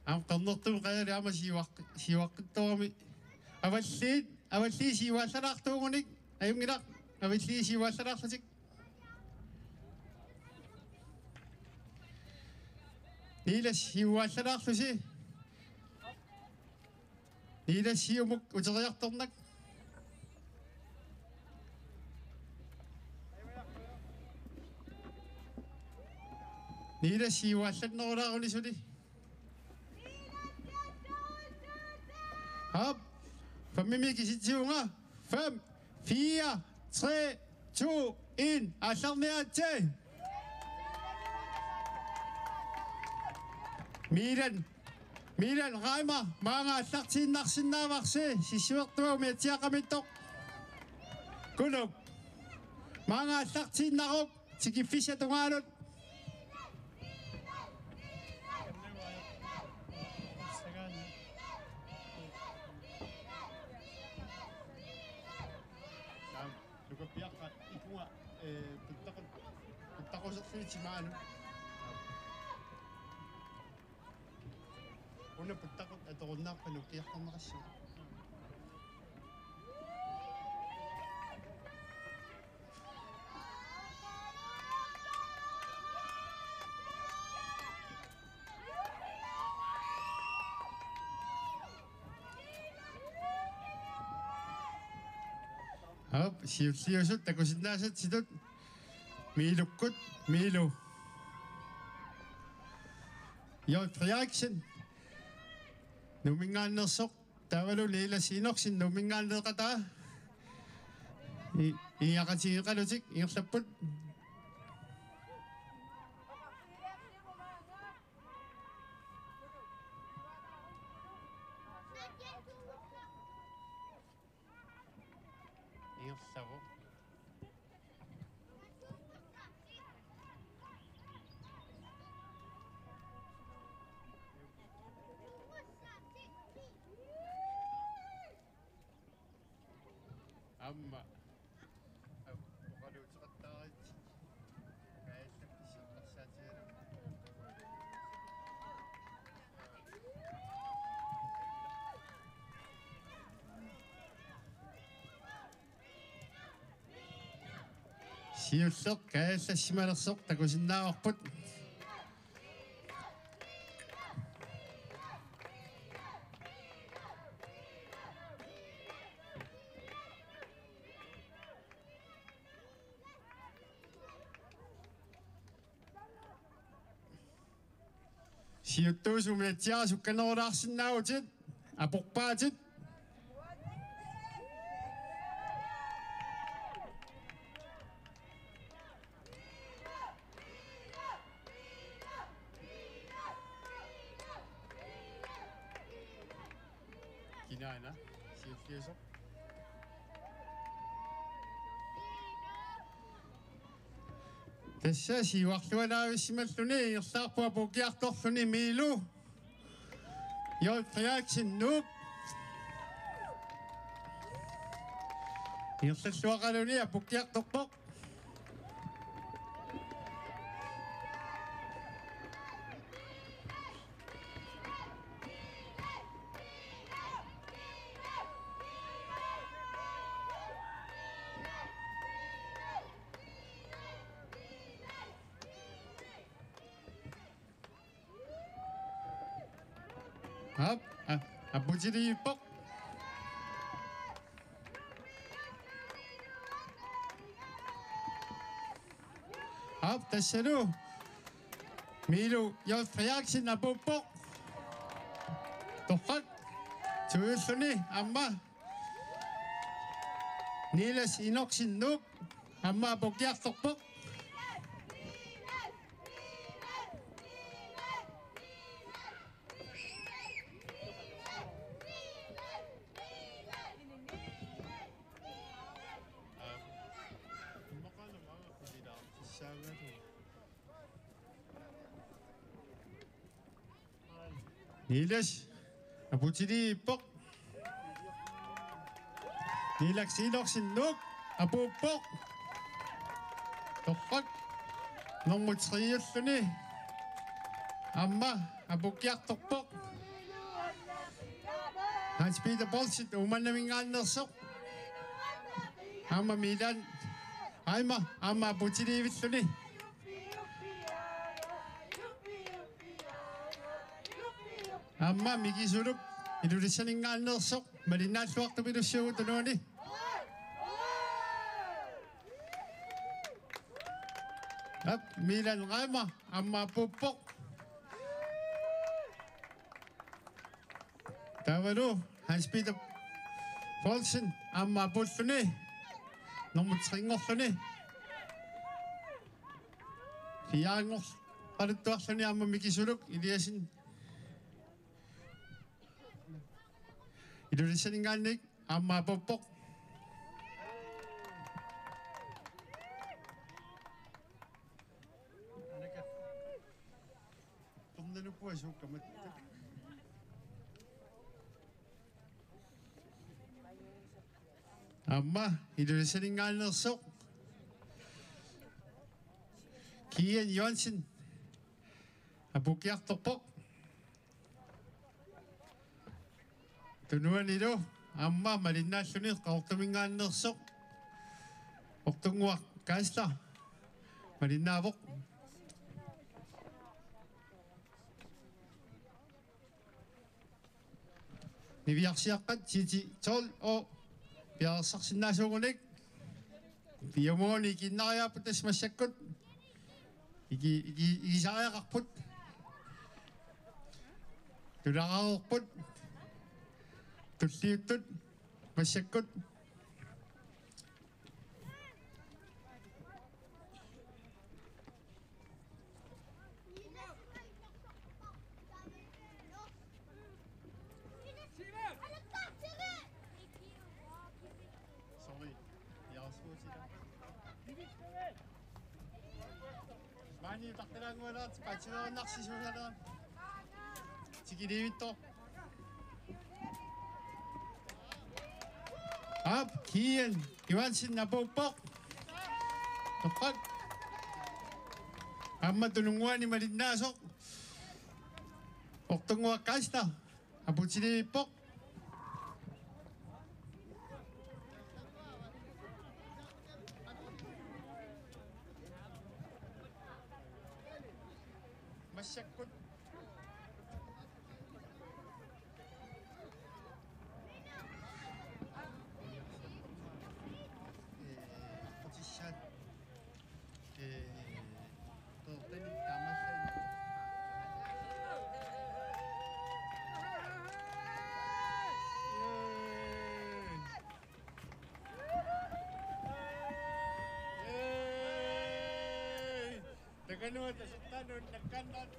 Aamma qernertumut qajali aamma siuaq-, siuaqqittorami. Avalliit, avalliit siuallalaartuugunik, ajunngilaq, avalliit siuallalaarlutik. Niilas siuallalaarlusi. Niilas siumut uteriartornak. Niilas siuallannerulaaruni suli. Aap, femimiit kisitsivunga. Fem, fire, tre, to, en. Aallarniaritsi. Milan, Milan Reimer, maanga aallartiinnarsinnaavarsi, sissiortua umiatsiaqamittoq. Kunuk, maanga aallartiinnaruk, tikiffissap tungaanut. Taam, nukappiaqqat ikunga, ee, puttaqut-, puttaquserlutik maanna. Una puttaqut atorunnaarpaa nukappiartorneqassaaq. Aap, siulliusut takusinnaasatsitut. Miilukkut, Miilu. Jørg Frederiksen. Nuumminngaanneersoq. Taavalu Niilas Enoksen Nuumminngaanneeqataa. I-, iiaqatigeeqalutik ingerlapput. Ingerlavoq. Aamma. Aap, oqaluuteqattaaritsi. Kaajallaffik issiortarsaatigalugu. Siulleq kaajallassimalersoq takusinnaavarput. Siuttuusut umiatsiaat sukkanerulaarsinnaavutit, aporpaatit. Kinaana siulliusoq. Tassa siuarlualaavissimalluni ingerlaarput apuukkiartorluni Miilu. Jørg Frederiksen, Nuuk. Ingerlalluaqaluni apuukkiartorpoq. Aap, a-, aputilerpoq. Tassalu Milu J. Frederiksen apuuppoq. Torrak. Tujulluni aamma Niels Enoksen Nuuk aamma apuukkiartorpoq. Niels apuutiliippoq. Niels Enoksen Nuuk apuuppoq. Torrak. Nummer tre-ulluni aamma apuukkiartorpoq. Hans Peter Poulsen Uummannaminngaanneersoq. Aamma Milan Reimer aamma apuutiliivilluni. Aamma Miki Suluk Ilulissaninngaanneersoq malinnaalluartupilussuugut tunuani. Aap, Milan Reimer aamma apuuppoq. Taavalu Hans Peter Poulsen aamma apuulluni. Nummer tre-nngorluni. Fire-nngorluni aamma Miki Suluk Eliasen Ilulissaninngaanniit aamma apuuppoq. Tornanupua suukkamat. Aamma Ilulissaninngaanneersoq Kian Johansen apuukkiartorpoq. Tunuanilu aamma malinnaalluni Qaqortuminngaanneersoq Ortunnguaq Kaasla malinnaavoq. Niviarsiaqqat ti ti tolv-imi piareersarsinnaasuugunik. Piumagunik ikiinnariaapput tassa massakkut. Iki-, iki-, ikisariaqarput. Tularaarput. Tulliuttut massakkut. Sorry. Jeg har også fået til dig. Maani taqilaanngualaat patsiveernarsisuusalaan. Tikiliivittoq. Aap, Kian Johansen apuuppoq. Torrak. Aamma tununnguani malinnaasoq Ortunnguaq Kaasla apuutiliivippoq. Massakkut. Ee, qutissaat. Ee, toortanik taamaassaat. Ee, ee, takanuata suttaanut nakkandat.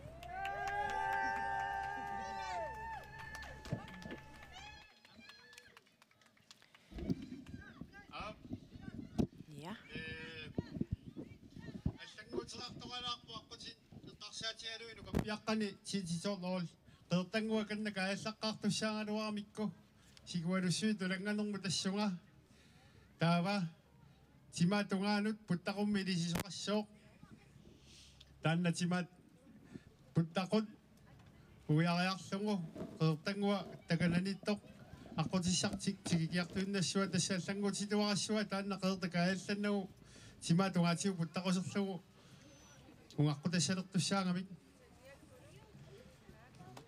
Aap. Ja. Ee, allannguuteqartoqalaarpoq aqqutit eqqarsaatigalugit nukappiaqqani ti ti tolv-imi. Qeqertannguaq kanna kaajallaqqaartussaagaluaramikku. Sikualussuit tulannganermut tassunga. Taava timaat tungaanut puttaqummi ilisisoqassooq. Taanna timaat puttaqut uiariarlugu Qeqertannguaq takananiittoq aqqutissartik tikikiartuinnassuat tassa allannguutituarassuaq taanna qeqertaq kaajallannagu timaat tungaatigut puttaquserlugu ungaqqutassalertussaagamik.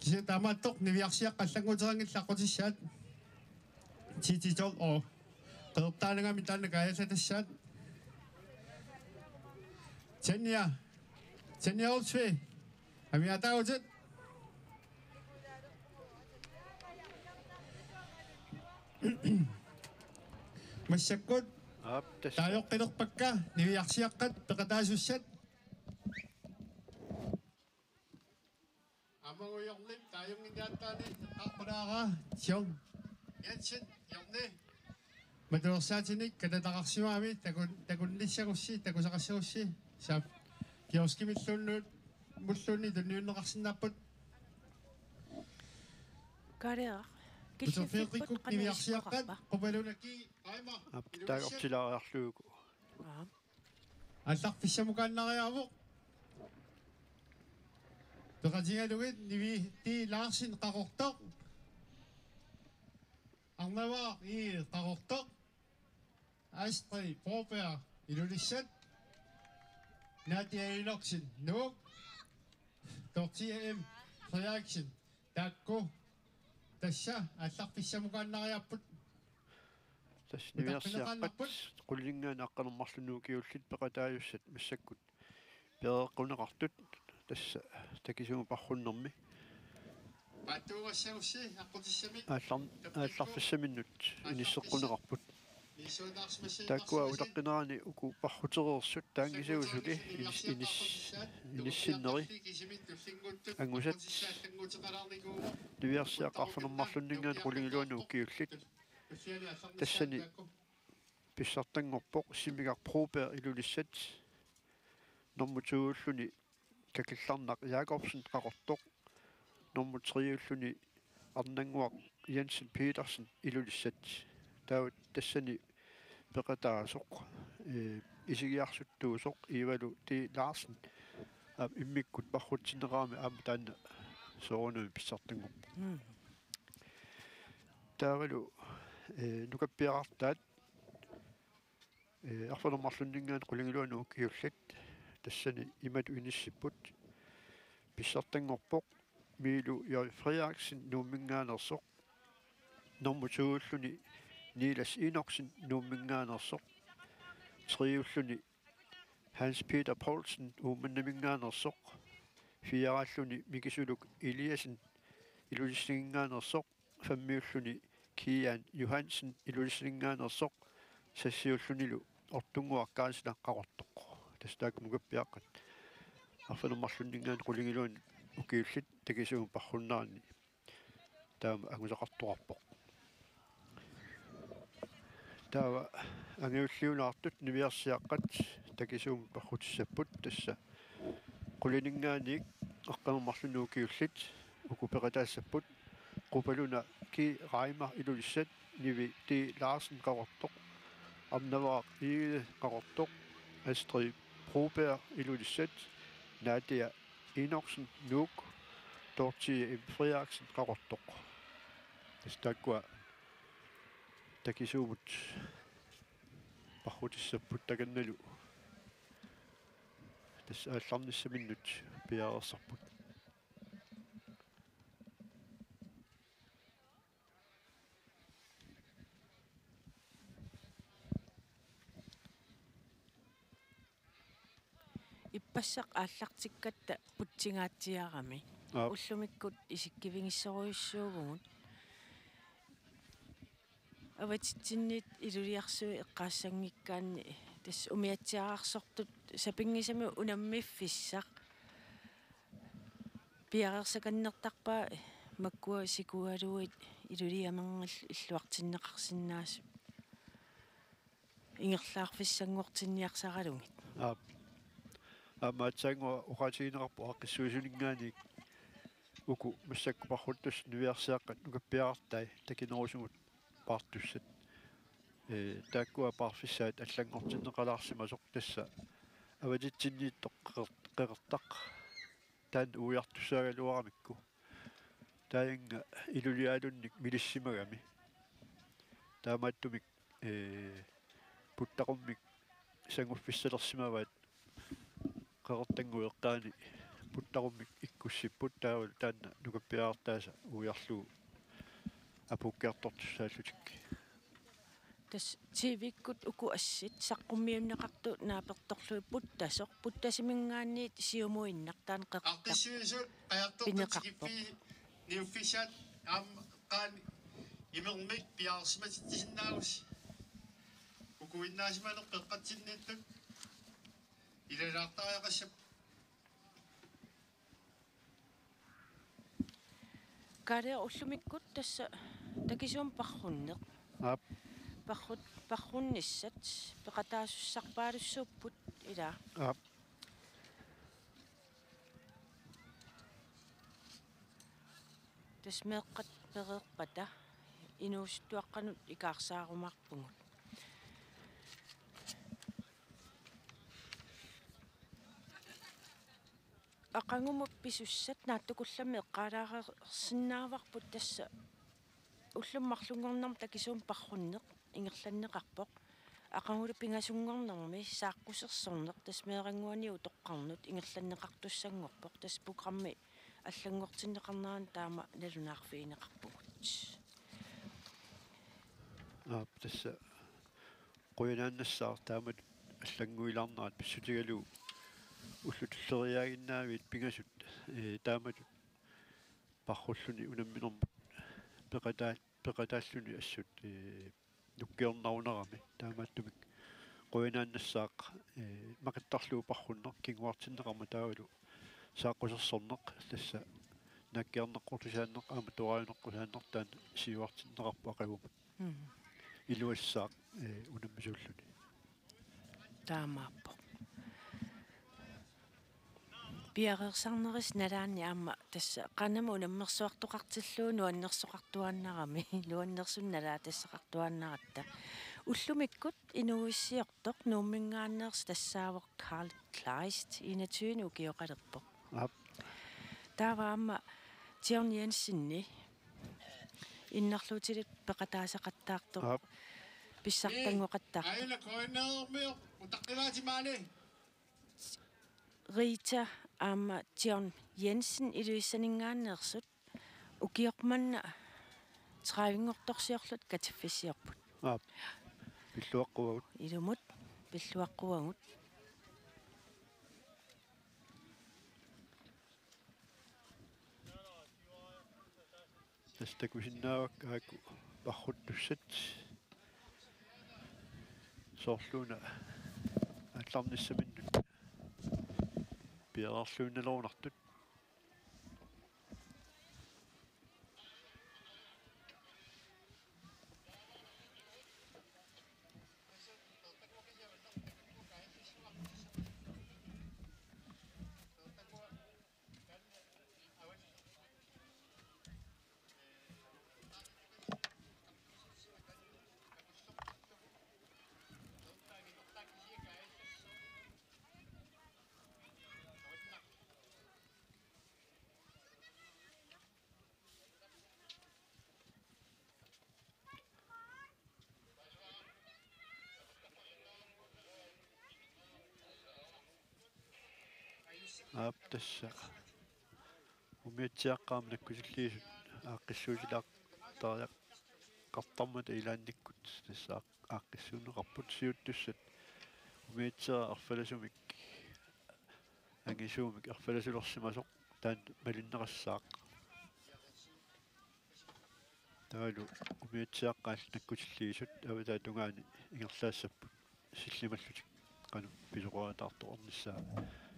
Kisianni taamaattoq niviarsiaqqat allannguuteqanngillat aqqutissaat ti ti tolv-imi. Qeqertaanagami taanna kaajallatassaat. Tanja Senior Olsvig, amigaataavutit. Massakkut Aap, tassa. Taajoqqilerpakka niviarsiaqqat peqataasussat. Aamma ujarlim taajunnginniattaani eqqaaqqulaara John Jensen, Jonni. Matuersaatinik katataqarsimagami takun-, takunnissagussi, takusaqassagussi. Saap kioskimilluunniit, mulluunniit tunniunneqarsinnaapput. Kareeraq. Uterfigeqqikkut niviarsiaqqat, Qupalunaki, Aima. Aap, taagortilaariarlugu. Aap. Aallarfissamukaannariarpoq. Peqatigalugit Nivi T. Larsen Qaqortoq. Arnavaq I. Qaqortoq. Astrid Broberg Ilulissat. Nadia Enoksen Nuuk. Dorthea M. Frederiksen. Taakku tassa aallarfissamukaannariarput. Tassa niviarsiaqqat quliningaanniit aqqaneq-marlunnik ukiullit peqataasussat massakkut pereeqquneqartut tassa takisuumik parrunnermi. Paattuugassagussi aqqutissamik. Aallar-, aallarfissaminnut inisseqquneqarput. Taakkua utaqqinerani uku parrutereersut taanngisagusuli inis-, inis-, inissinneri angusat niviarsiaqqat arfineq-marlunninngaanniit qulingiluanut ukiullit. Tassani pissartanngorpoq Simigaq Broberg Ilulissat. Nummer to-ulluni Kakillarnaq Jakobsen Qaqortoq. Nummer tre-ulluni Arnannguaq Jensen Petersen Ilulissat. Taava tassani peqataasoq, ee, isigiarsuttuusoq Ivalu T. Larsen. Aap, immikkut parrutsinneqarami aamma taanna soorunami pissartanngorpoq. Mm. Taavalu, ee, nukappiarartaat, ee, arfineq-marlunninngaanniit qulingiluanut ukiullit tassani imatut inissipput. Pissartanngorpoq Miilu J. Frederiksen Nuumminngaanneersoq. Nummer to-ulluni Nilas Enoksen Nuumminngaanneersoq. Tre-ulluni Hans Peter Poulsen Uummannaminngaanneersoq. Fire-ulluni Mikisuluk Eliassen Ilulissaginngaanneersoq. Fem-ulluni Kian Johansen Ilulissaninngaanneersoq. Seks-ullunilu Ortunnguaq Kaasila Qaqortoq. Tassa taakku nukappiaqqat arfineq-marlunninngaanniit qulingiluanut ukiullit takisuumik parrunneranni taama angusaqartoqarpoq. Taava angajulliulaartut niviarsiaqqat takisuumik parrutissapput tassa quliningaanniit aqqaneq-marlunnik ukiullit uku peqataassapput: Qupaluna Ki Reimer Ilulissat, Nivi T. Larsen Qaqortoq, Arnavaq Egede Qaqortoq, Astrid Broberg Ilulissat, Nadia Enoksen Nuuk, Dorthea M. Frederiksen Qaqortoq. Tassa taakkua takisuumut parrutissapput takannalu. Tassa aallarnissaminnut piareersarput. Ippassaq aallartikkatta putsingaatsiarami. Aap. Ullumikkut isikkivigissorujussuuvugut. Avatitsinniit Iluliarsui eqqaassanngikkaanni tassa umiatsiaararsortut sapinngisamik unammiffissaq. Piareersakannertarpa makkua sikugaluit Iluliamerngallu illuartinneqarsinnaasut ingerlaarfissanngortinniarsaralugit. Aap. Aamma aatsaannguaq oqaatigineqarpoq aaqqissuisuninngaanniit uku massakkut parruttussat niviarsiaqqat nukappiarartai takinerusumut paartussat. Ee, taakkua paarfissaat allanngortinneqalaarsimasoq tassa avatitsinniittoq qeqer-, qeqertaq. Taanna uiartussaagaluaramikku. Taajunga Iluliaalunnik milissimagami. Taamaattumik, ee, puttaqummik sanguffissalersimavaat qeqertannguup eqqaani puttaqummik ikkussipput taavalu taanna nukappiarartaasa uiarlugu apuukkiartortussaallutik. Tassa T V-kkut uku assit saqqummiunneqartut naapertorlugit puttasoq, puttasiminngaanniit siumuinnaq taanna qeqertaq. Aaqqissuisut qajartortut pineqarpoq. Tikiffi niuffissaat aamma qaan imermik piareersimatitsisinnaavusi. Ukuinnaasimaneq qeqqatsinniittut ilalaartariaqassapput. Kaale ullumikkut tassa takisuumik parrunneq. Aap. Parrut-, parrunnissat peqataasussarpaalussuupput ilaa. Aap. Tassa meeqqat pereerpata inuusuttuaqqanut ikaarsaarumaarpugut. Aqagumut pisussat naatsukullammik eqqaalaareersinnaavarput tassa ullummi marlunngornermi takisuumik parrunneq ingerlanneqarpoq. Aqagulu pingasunngornermi saaqqusersorneq tassa meerannguani utoqqarnut ingerlanneqartussanngorpoq tassa programmi allanngortinneqarnerani taama nalunaarfigineqarpugut. Aap, tassa qujanaannassaaq taamatut allannguilaarnerat pissutigalugu ullut tulleriiaaginnaviit pingasut, ee, taamatut parrulluni unamminermut peqataa-, peqataalluni assut, ee, nukkiornarunarami taamaattumik qujanaannassaaq, ee, maqittarlugu parrunneq kinguartinneqarmat taavalu saaqqusersorneq tassa naakkiarneqqutusaanneq aamma toraajuneqqusaanneq taanna siuartinneqarpoq aqagumut. Mm. Iluassaaq, ee, unammisuulluni. Taamaappoq. Piareersarnerisa nalaanni aamma tassa qanama unammersuartoqartillugu nuannersoqartuaannarami, nuannersunik nalaatassaqartuaannaratta. Ullumikkut inuuissiortoq Nuumminngaanneersoq tassaavoq Carl Kleist enogtyve ukioqalerpoq. Aap. Taava aamma John Jensenip innarluutilik peqataasaqattaartoq. Aap. Pissartanngoqattaartoq. Aila koinnermiu utaqqilaatimani. Rita aamma John Jensen Ilulissaninngaanneersut ukioq manna tredivenngortorsiorluta katiffissiorput. Aap. Pilluaqquagut. Ilumut pilluaqquagut. Tassa takusinnaavakka aajuku parruttussat soorluuna aallarnissaminnut piareerluinnalerunartut. Aap, tassa umiatsiaaqqat aamma nakkutilliisut aaqqissuusilaartariaqartarmata ilaannikkut tassa aaq-, aaqqissuunneqarput siuttussat umiatsiaq erfalasumik angisuumik erfalasulersimasoq taanna malinneqassaaq. Taavalu umiatsiaaqqat nakkutilliisut avataata tungaani ingerlaassapput sillimallutik qanoq pisoqarataartoqarnissaa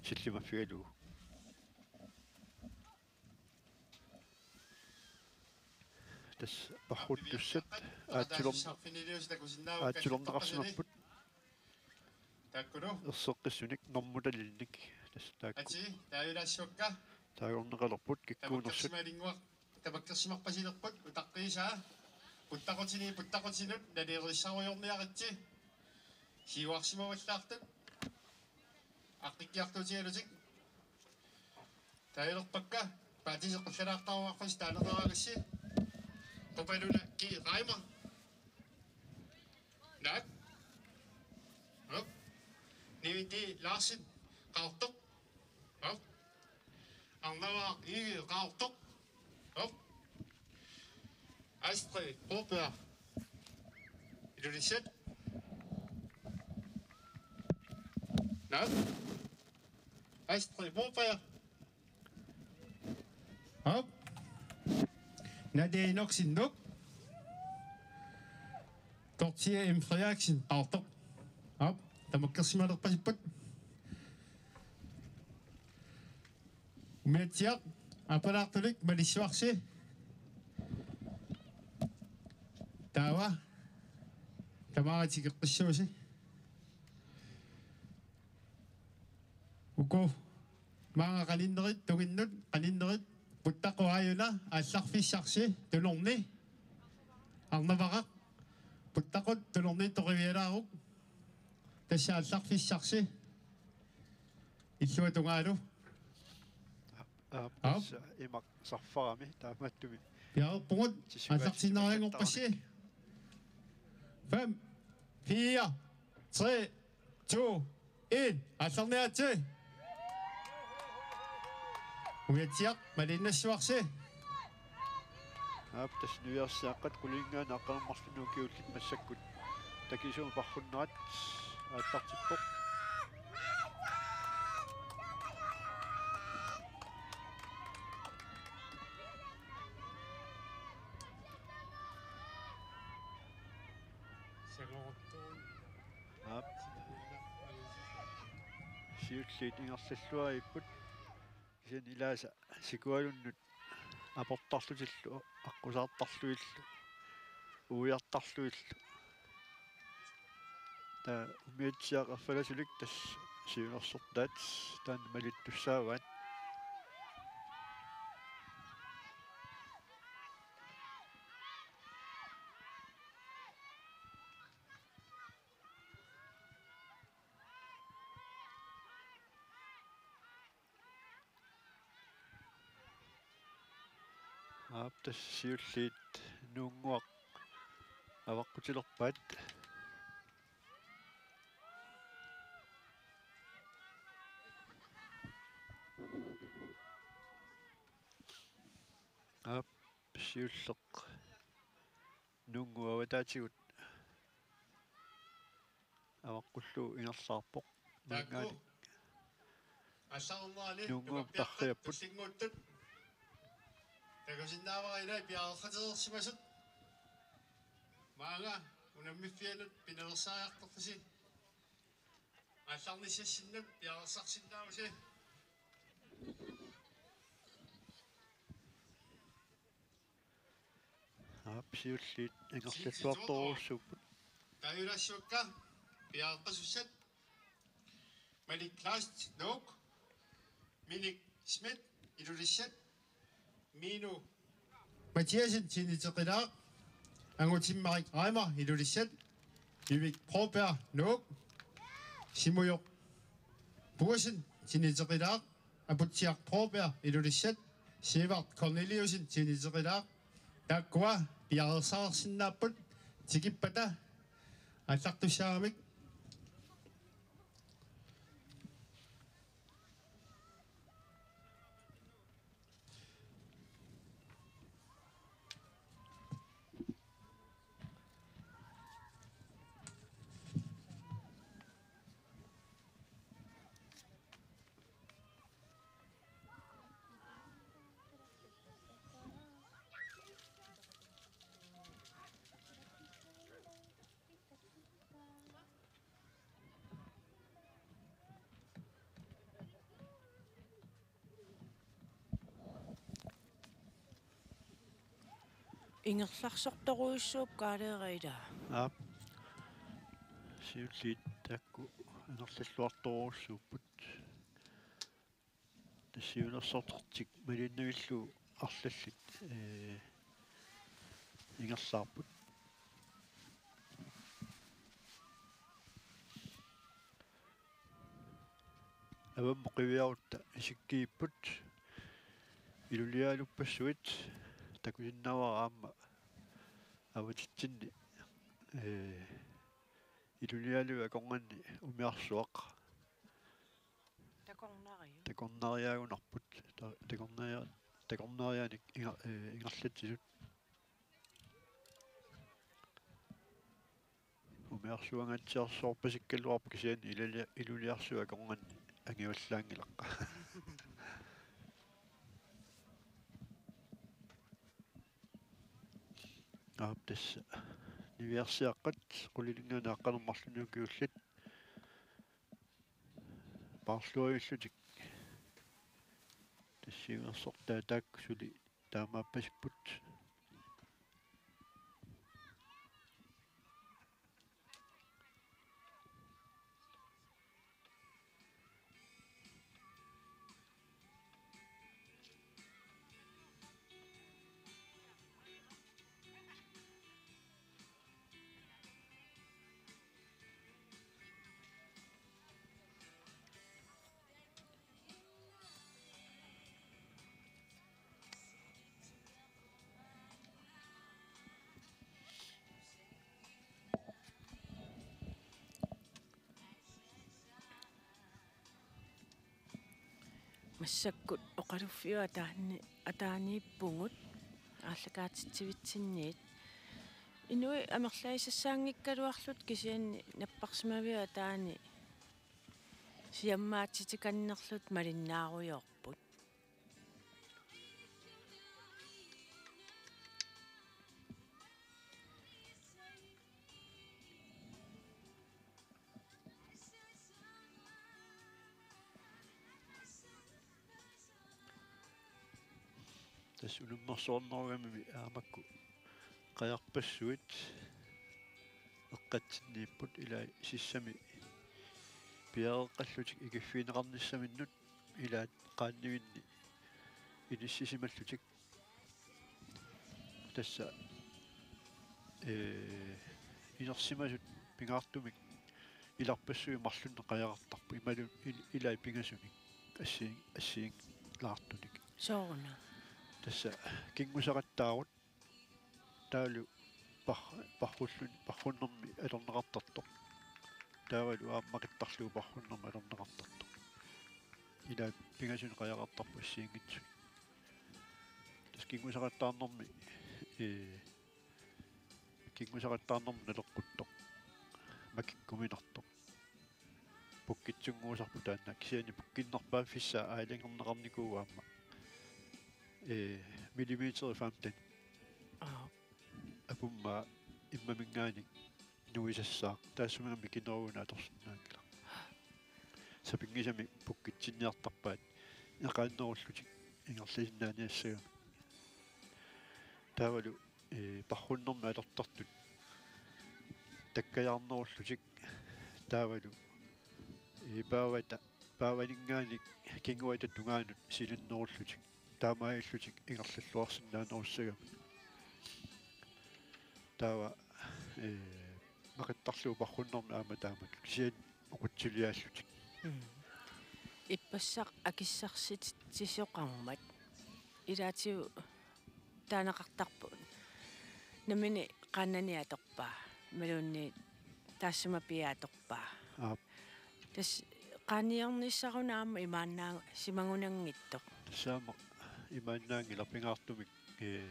sillimaffigalugu. Tassa parruttussat aatsulern-, aatsulerneqarsimapput. Takkulu. Erseqqissunik normutalinnik. Tassa taakku. Ati, taavillaassavakka. Taagorneqalerput kikkuunersut. Tamakkersimalinnguaq, tamakkersimarpasilerput, utaqqiisaa. Puttaqutini, puttaqutinut, nalilerissarujorniaritsi. Siuarsimavallaartut. Aqqikkiartuutigalutik. Taavilerpakka, paatisi qillaraartarumaarpasi taaneqaraangassi. Qupaluna Ki Reimer. Naak. Hop. Niviti Larsen. Qaartoq. Hop. Arnavaaq Ivi Qaartoq. Hop. Astrid Broberg. Ilulissat. Naak. Astrid Moberg. Op. Nadia Enoksen, Nuuk. Dorthea M. Frederiksen, Qaqortoq. Op. Tamakkersimalerpasipput. Umiatsiaq aappalaartulik Malik Schwarz. Taava tamaanga tikeqqissuusi. Uku maanga qaninnerit tunginnut, qaninnerit Puttaqut aajuna aallarfissarsi Tunorni. Arnavaqaq Puttaqut Tunorniittoq qivialaaruk. Tassa aallarfissarsi illuatungaalu. Aap, aap, aap. Tassa imaq sarfarami taamaattumik. Piareerpugut. Tissuaat aallartinnaarianngorpassi. Fem, fire, tre, to, en. Aallarniaritsi. Umiatsiaq malinnassuarsi. Aap, tassa niviarsiaqqat qulinngaanniit aqqaneq-marlunut ukiullit massakkut takisuumik parrunnerat aallartippoq. Aap. Siulliit ingerlalluaripput. Kisianni ilaasa sikualunnut aportarlutillu, aqqusaartarlugillu, uiartarlugillu. Taava Umiatsiaq erfalasulik tassa siunersortaat taanna malittussaavaat. Aap, tassa siulliit Nuunnguaq avaqqutilerpaat. Aap, siulleq Nuunnguup avataatigut avaqqullugu ingerlaarpoq. Taakku. Maangaanniit. Aallarnerani Nuunnguup nukappiaqqat tarriapput. Tullinnguuttut takusinnaavara ilai piareersimanersut. Maanga unammiffianut pinaveersaariartorlusi. Aallarnissassinnut piareersarsinnaavusi. Aap, siulliit ingerlalluartorujussuupput. Taajulaassuakka piareeqqasussat: Malik Kleist, Nuuk, Minik Schmidt, Ilulissat, Minu Mathiassen, Tiniteqilaaq, Angutimmarik Reimer, Ilulissat, Ivik Broberg, Nuuk, Simujoq Bussen, Tiniteqilaaq, Aputsiaq Broberg, Ilulissat, Sivert Corneliussen, Tiniteqilaaq. Taakkua piareersarsinnaapput tikippata aallartussaagamik. Ingerlarsortorujussuupput kaaleera ilaa. Aap. Siulliit taakku ingerlalluartorujussuupput. Tassa siunersortartik malinnaavillu arlallit, ee, ingerlaarput. Avammut qiviarutta isikkiipput. Iluliaaluppassuit takusinnaavara aamma avatitsinni, ee, iluliaalui akornanni umiarsuaq. Takornariu. Takornariaagunarput. Ta-, takornaria-, takornariaanik inga-, ee, ingerlatsisut. Umiarsuangaatsiarsuarpasikkaluarpoq kisianni iluli-, iluliarsuaq akornanni angivallaanngilaq. Aap, tassa niviarsiaqqat qulilingaani aqqaneq-marlunnik ukiullit paarluavillutik. Tassa siunersortaat taakku suli taamaappasipput. Massakkut oqaluffiup ataani-, ataaniippugut aallakaatitsivitsinniit. Inuit amerlagisassaanngikkaluarlutik kisianni napparsimaviup ataani siammaatitikannerlutik malinnaarujoorput. Tassa unammersuarnerugamimi aamma makku qajarpassuit eqqatsinniipput, ilai sissami piareeqqallutik ikiffigineqarnissaminnut ilaat qaannivinni inissisimallutik. Tassa, ee, inersimasut pingaartumik ilarpassui marlunnik qajaqartarput, imaluunniit il-, ilai pingasunik assi-, assigiinngilaartunik. Sooruna? Tassa kinngusaqattaarut taavalu par-, parrulluni, parrunnermi atorneqartartoq. Taavalu aamma maqittarlugu parrunnermi atorneqartartoq. Ilai pingasunik qajaqartarput assigiinngitsut. Tassa kinngusaqattaarnermi, ee, kinngusaqattaarnermi naleqquttoq makikkuminartoq. Pukkitsunnguusarput taanna, kisianni pukkinnerpaaffissaa aalajangerneqarnikuuvoq aamma, ee, millimeter femten. Aap. Apummaa immaminngaanniit nuisassaaq, taassuma mikinerugunik atorsinnaanngilaq. Sapinngisamik pukkitsinniartarpaat eqaannerullutik ingerlasinnaaniassagamik. Taavalu, ee, parrunnermi atortartut takkajaarnerullutik taavalu, ee, paavata, paavaninngaanniit kinguata tungaanut silinnerullutik taamaalillutik ingerlalluarsinnaanerussagamik. Taava, ee, maqittarlugu parrunnermi aamma taamatut kisianni oqutsuliaallutik. Mm. Ippassaq akissarsititsisoqarmat ilaatigut taaneqartarput nammineq qaannani atorpaa, imaluunniit taassuma pia atorpaa. Aap. Tassa qaanniornissaruna aamma imaannaa-, simagunanngitsoq. Tassa aamma imaannaanngilaq pingaartumik, ee,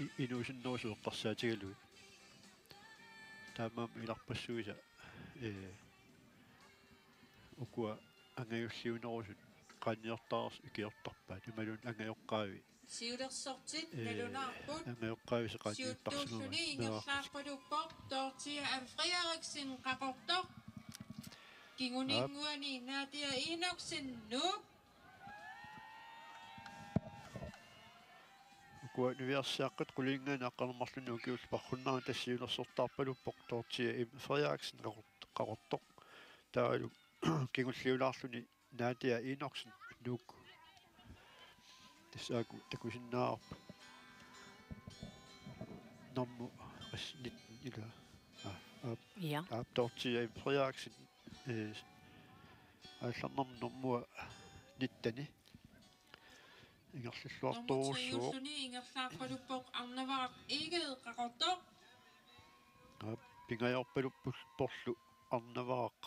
i-, inuusunnerusoq eqqarsaatigalugit. Taamaammat ilarpassuisa, ee, ukua angajulliunerusut qaanniortareersut ikiortarpaat, imaluunniit angajoqqaavi. Siulersortit, ee, nalunaarput. Angajoqqaavisa qaanniuttarsimavaa. Siuttuulluni meeraaqqat. Ingerlaarpaluppoq Dorthea M. Frederiksen, Qaqortoq. Kinguninnguani Nadia Enoksen, Nuuk. Ukua niviarsiaqqat qulilingaani aqqaneq-marlunnik ukiullit parrunneranni, tassa siulersortaarpaluppoq Dorthea M. Frederiksen, Qaqort-, Qaqortoq. Taavalu kingulliulaarluni Nadia Enoksen, Nuuk. Tassa aajuku takusinnaavarput. Normu qas-, nitten ilaa. Aa, aap. Ja. Aap, Dorthea M. Frederiksen, ee, aallarnermi normua nitteni. Ingerlalluartorujussuuvoq. Nummer tre-ulluni ingerlaarpaluppoq Arnavaraq Egede, Qaqortoq. Aap, pingajorpalupporlu Arnavaraq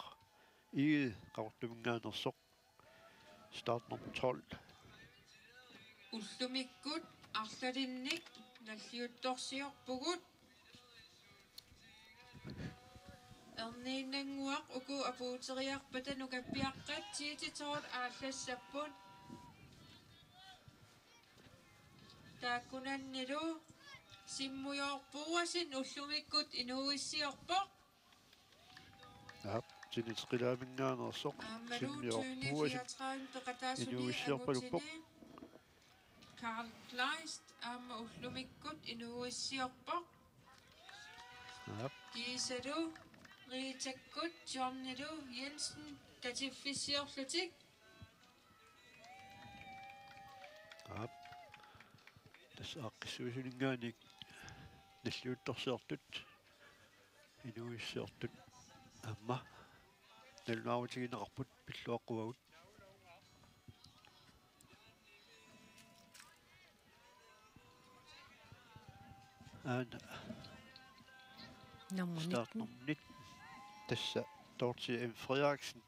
Egede, Qaqortuminngaanneersoq. Startnummer tolv. Ullumikkut arlalinnik nalliuttorsiorpugut. Erniinnannguaq uku apuuteriarpata nukappiaqqat ti-ti-tolv aallassapput. Taakkunanngalu Simmujoor Boasen ullumikkut inuuissiorpoq. Aap, Tiniteqilaaminngaanneersoq. Aammalu Simmujoor Boasen tyvefyrre peqataasuni inuuissiorpaluppoq. Angutini Karl Kleist aamma ullumikkut inuuissiorpoq. Aap. Kiisalu Riitakkut Johnnilu Jensen katiffissiorlutik. Aap. Tassa aaqqissuisuuninngaanniit nalliuttorsiortut, inuuissiortut aamma nalunaarutigineqarput pilluaqquagut. Aana. Nummer nitten. Startnummer nitten. Tassa Dorthea M. Frederiksen.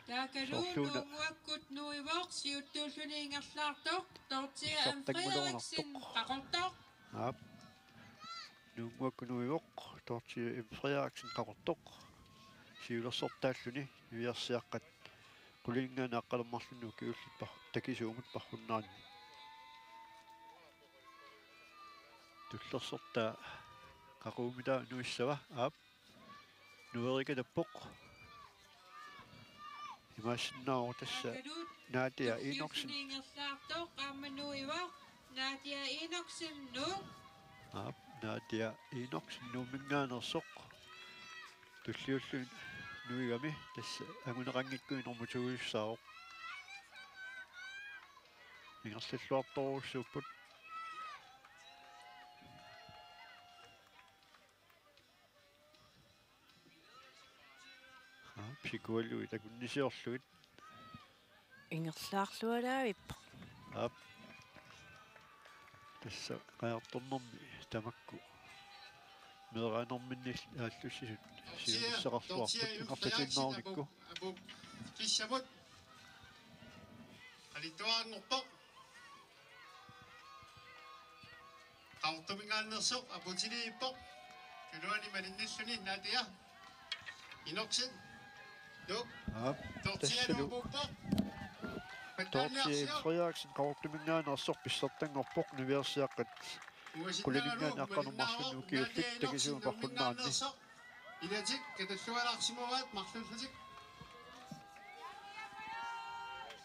Taakalu soorluuna Nuunnguakkut nuivoq siuttuulluni ingerlaartoq Dorthea M. Frederiksen Qaqortoq. Aap. Nuunnguakkut nuivoq Dorthea M. Frederiksen Qaqortoq. Siulersortaalluni niviarsiaqqat quliningaanniit aqqaneq-marlunut ukiullit par-, takisuumut parrunnaanni. Tullersortaa qaqugumitaa nuissava, aap. Nuerikatappoq. Imaassinnaavoq tassa Nadia Enoksen. Ingerlaartoq aamma nuivoq Nadia Enoksen Nuuk. Aap, Nadia Enoksen Nuumminngaanneersoq. Tulliulluni nuigami tassa anguneqanngikkuit nummer to-issaavoq. Ingerlalluartorujussuupput. Aap, sikualuit akunnisiorlugit. Ingerlaarlualaavippoq. Aap. Tassa qajartornermi tamakku meeraanerminni aallussisut siunissaqarluarput ingerlatiinnarnikku. Apu, apu, kissamut. Qalittuaranngorpoq. Qaqortuminngaanneersoq aputiliippoq. Tuluani malinnilluni Nadia Enoksen. Nuuk. Aap, Dorthea tassalu Nuuk apuuppoq. Dorthea Frederiksen Qaqortuminngaanneersoq pissartanngorpoq niviarsiaqqat quliningaanniit aqqaneq-marlunut ukiullit takisuumut parrunnaanni. Ilatik katallualaarsimavaat marlullutik.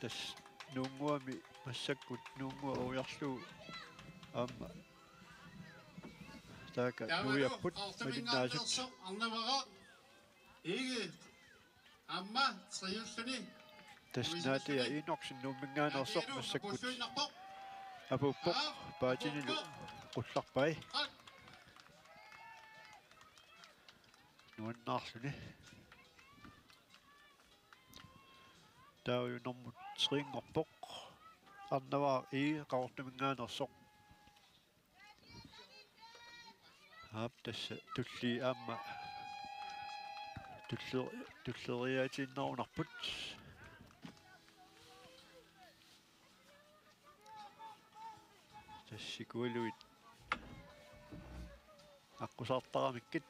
Tassa Nuunnguami massakkut Nuunnguaq Ujarlu aamma taakku nuiapput malinnaasut. Arnavara Egede aamma triulluni. Tassa Nadia Enoksen Nuumminngaanneersoq massakkut apuuppoq paatinilu qullarpai. Nuannaarluni. Taava nummer tre-nngorpoq. Arnavara Egede Qaqortuminngaanneersoq. Aap, tassa tulliit aamma tulle-, tulleriiaatiinnarunarput. Tassa sikualuit aqqusaartaramikkit.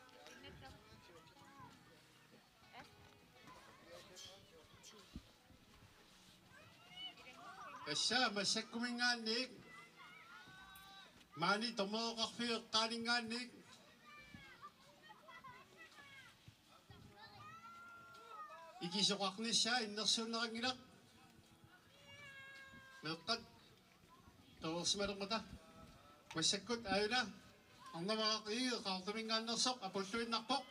Tassa massakkuminngaanniit maani dommereqarfiup eqqaaninngaanniit ikisoqarnissaa innersuunneqanngilaq. Meeqqat taversimalermata. Massakkut aajuna Arnavara Egede Qaqortuminngaanneersoq apuulluinnarpoq.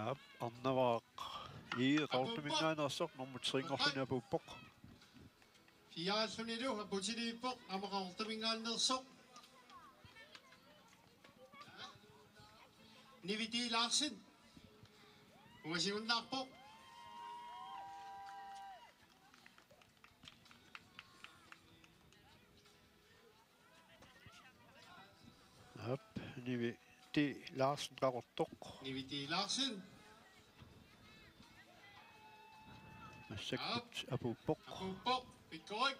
Aap, Arnavara Egede Qaqortuminngaanneersoq nummer tre-nngorluni apuuppoq. Fire-llunilu aputiliippoq aamma Qaqortuminngaanneersoq. Nivi T. Larsen. Ungasigunnaarpoq. Aap, Nivi T. Larsen Qaqortoq. Nivi T. Larsen. Massakkut apuuppoq. Apuuppoq. Pikkorik.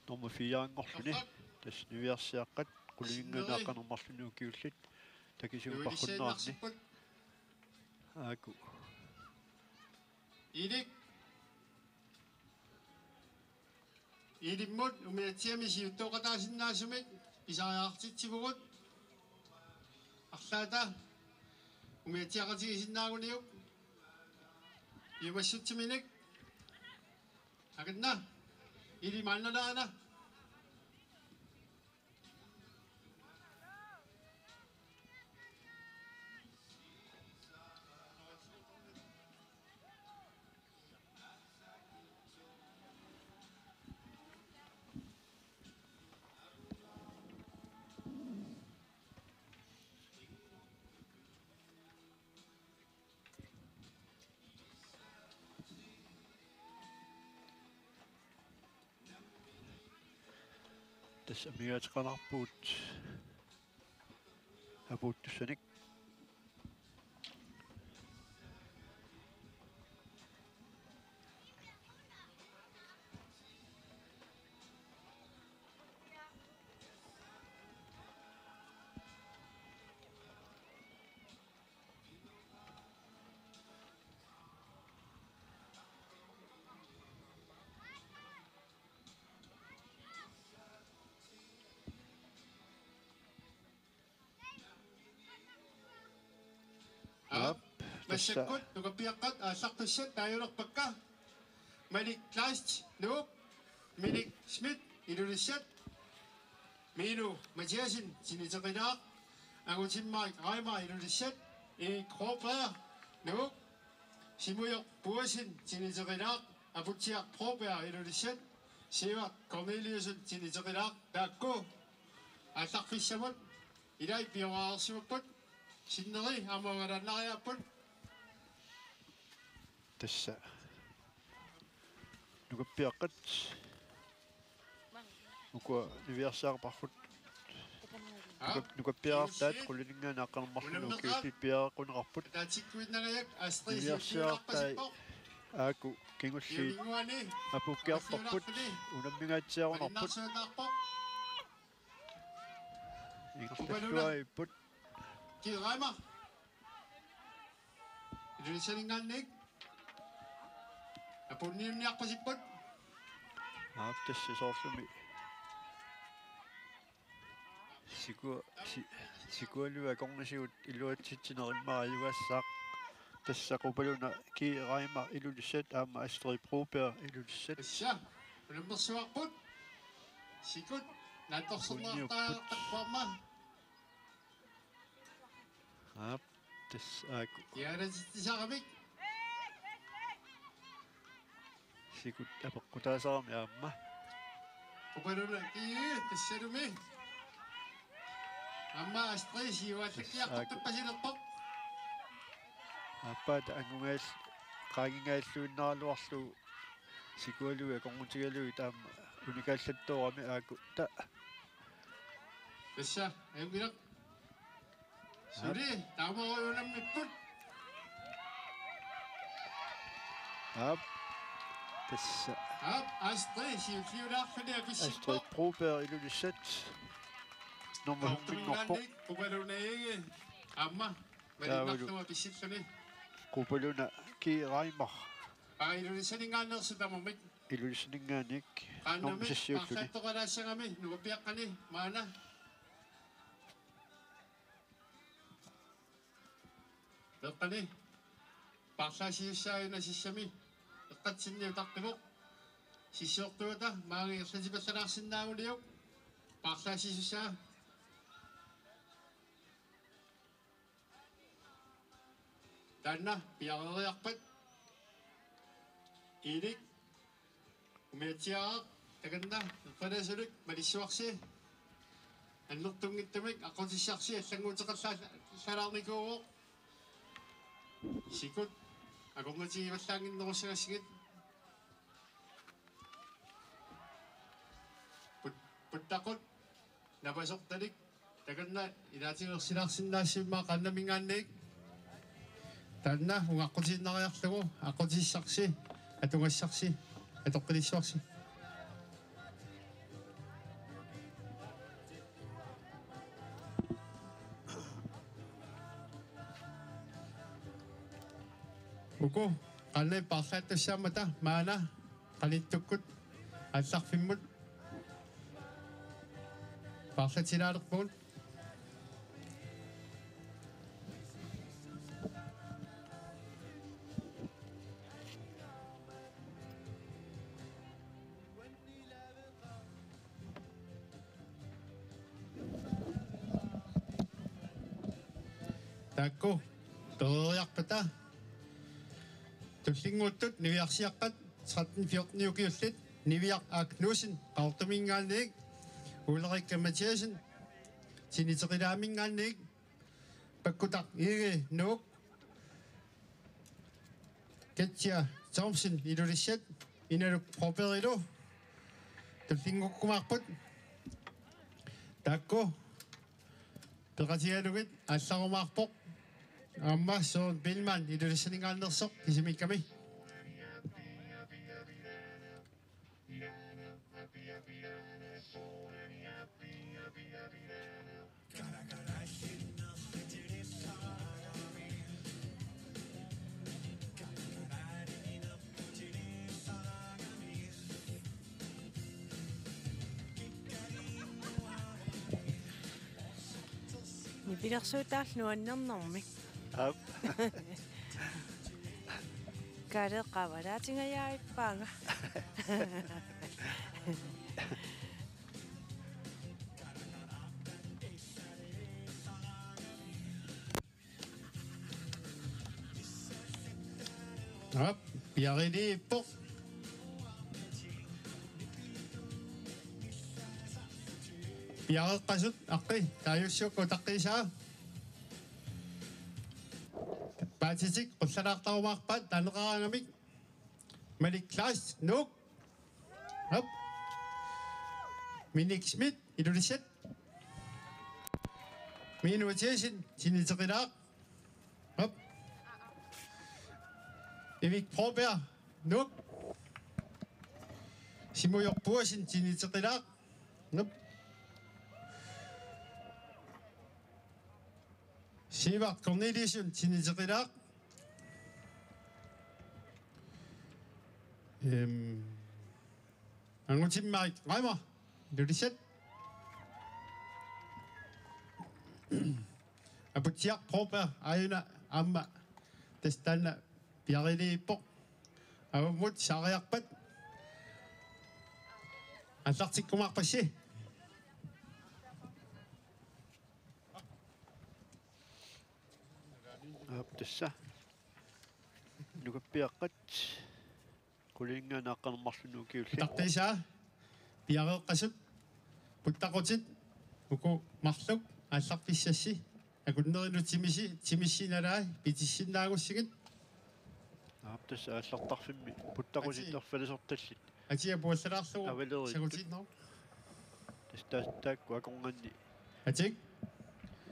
Nummer fire-nngorluni. Tassa niviarsiaqqat Qulininngaanniit aqqaneq-marlunnik ukiullit takisuuparrunneranni. Aaku. Ilik. Ilimmut umiatsiami siuttooqataasinnaasumik pisariaqartitsivugut. Arlaata umiatsiaqatigisinnaaguniuk. Piumassutsiminik. Akanna. Ili maannalerana. Tassa amigaatigineqarpugut apuuttussanik. Aap, aap, tassa. Massakkut nukappiaqqat aallartussat taajorpakka. Malik Kleist, Nuuk, Minik Schmidt, Ilulissat, Minu Mathiassen, Siniteqilaaq, Angutimmarik Reimer, Ilulissat, Erik Kroberg, Nuuk, Simujoq Buasen, Siniteqilaaq, Aputsiaq Kroberg, Ilulissat, Sivert Corneliussen, Siniteqilaaq, taakku aallarfissamut ilai pioreersimapput, sinneri aamma angalaannariaapput. Tassa. Nukappiaqqat. Ukua niviarsiaqarparput. Nukap-, nukappiarartaat qulininngaanniit aqqaneq-marlunnik ukiullit piareeqquneqarput. Niviarsiarartai aaku kingulliit apuukkiartorput unammingaatsiarunarput. Ingerlalluarput. Kii Reimer. Ilulissaninngaanniit. Apuunniunniarpasipput. Aap, tassa soorlumi. Siku-, si-, sikualui akornisigut iluatsitsineq immaqa ajugaassaaq. Tassa Qupaluna Kii Reimer Ilulissat aamma Astrid Broberg Ilulissat. Tassa, unammersuarput. Sikut, naatsorsorneqartariaqartarpoq aamma. Aap, tassa aaku. Kiaratitsisarami. Sikut apeqqutaasarami aamma. Qupaluna Kii, tassalumi. Aamma Astrid siuallakkiartortuppasilerpoq. Aappaata angugaal-, qaangigaluinnaraluarlugu sikualui akornutigalugit aamma unikaallattoorami aaku ta. Tassa, ajunngilaq. Suli, taamarujuunammipput. Aap. Tassa. Aap, Astrid, siulliulaarluni apissippoq. Astrid Broberg Ilulissat. Nummer hundrede. Qupaluna Egede. Aamma. Taavalu. Malinnarlunga pissilluni. Qupaluna Kii Reimer. Aa, Ilulissaninngaanneersoq tamarmik. Ilulissaninngaanniit. Qaannamik nummer seks-iulluni. Paarlaattoqalaassagami, nukappiaqqani, maanna. Peqqani. Paarlaassisussaagina sissami. Eqqatsinni utaqqivoq. Sissiortuata maanga ingerlatipallalaarsinnaaguniuk. Paarlaassisussaa. Taanna piareeriarpat. Ilik. Umiatsiaq, takanna, eqqaasulik, Malissuarsi. Annertunngitsumik, aqqutissarsi, allannguuteqarlaa-, -laarnikuuvoq. Sikut, akornutigivallaannginnerussagassigit. Put-, puttaqut, napasortalik, takanna, ilaatigersilaarsinnaassimmaa qaannaminngaanniit. Taanna ungaqqutiinnariarlugu aqqutissarsi, atugassarsi, atoqqilissuarsi. Uku qanoq paarlaattussaammata maanna qanittukkut aallarfimmut paarlaatilaalerpugut. Taakku pereeriarpata tullinnguuttut niviarsiaqqat tretten fjorten ukiullit, Niviaq A. Knudsen Qaqortuminngaanniit, Ulrikka Mathiassen Siniterilaaminngaanniit, Pakkutaq Egede Nuuk, Katja Thomsen Ilulissat, Inaluk Brobergilu tullinngukkumaarput. Taakku peqatigalugit aallarumaarpoq aamma Søren Biilmann Ilulissaninngaanneersoq kisimiikkami. Nipilersuutaarlu nuannernermik. Aap. Kaaleeqqaavalaatigajaappaanga. Aap, piareerpoq. Piareeqqasut aqqi taajussuukkut utaqqiisaa. Paatitik qullalaartarumaarpaat taaneqaraangamik. Malik Klaas Nuuk. Hop. Minik Schmidt Ilulissat. Minu Mathiassen Siniterilaaq. Hop. Erik Broberg Nuuk. Simujorpuasin Siniterilaaq. Hop. Sivert Corneliussen Siniterilaaq. Ehm, Angutimmarik Reimer Ilulissat. Aputsiaq Broberg aajuna aamma tassa taanna piareerpoq. Avammut saariarpat aallartikkumaarpassi. Aap, tassa. Nukappiaqqat. Qulinngaanniit aqqaneq-marlunnik ukiullit. Utaqqiisaa. Piareeqqasut. Puttaqutit. Uku marluk aallarfissassi. Akunnerinut timisi, timissi nalai, pitissinnaagussigit. Aap, tassa aallartarfimmi. Puttaqutit. Atii. Erfalasortallit. Atia puallalaarlugu. Avaleriittut. Sagutiinnaq. Tassa taas-, taakku akornanni. Atik.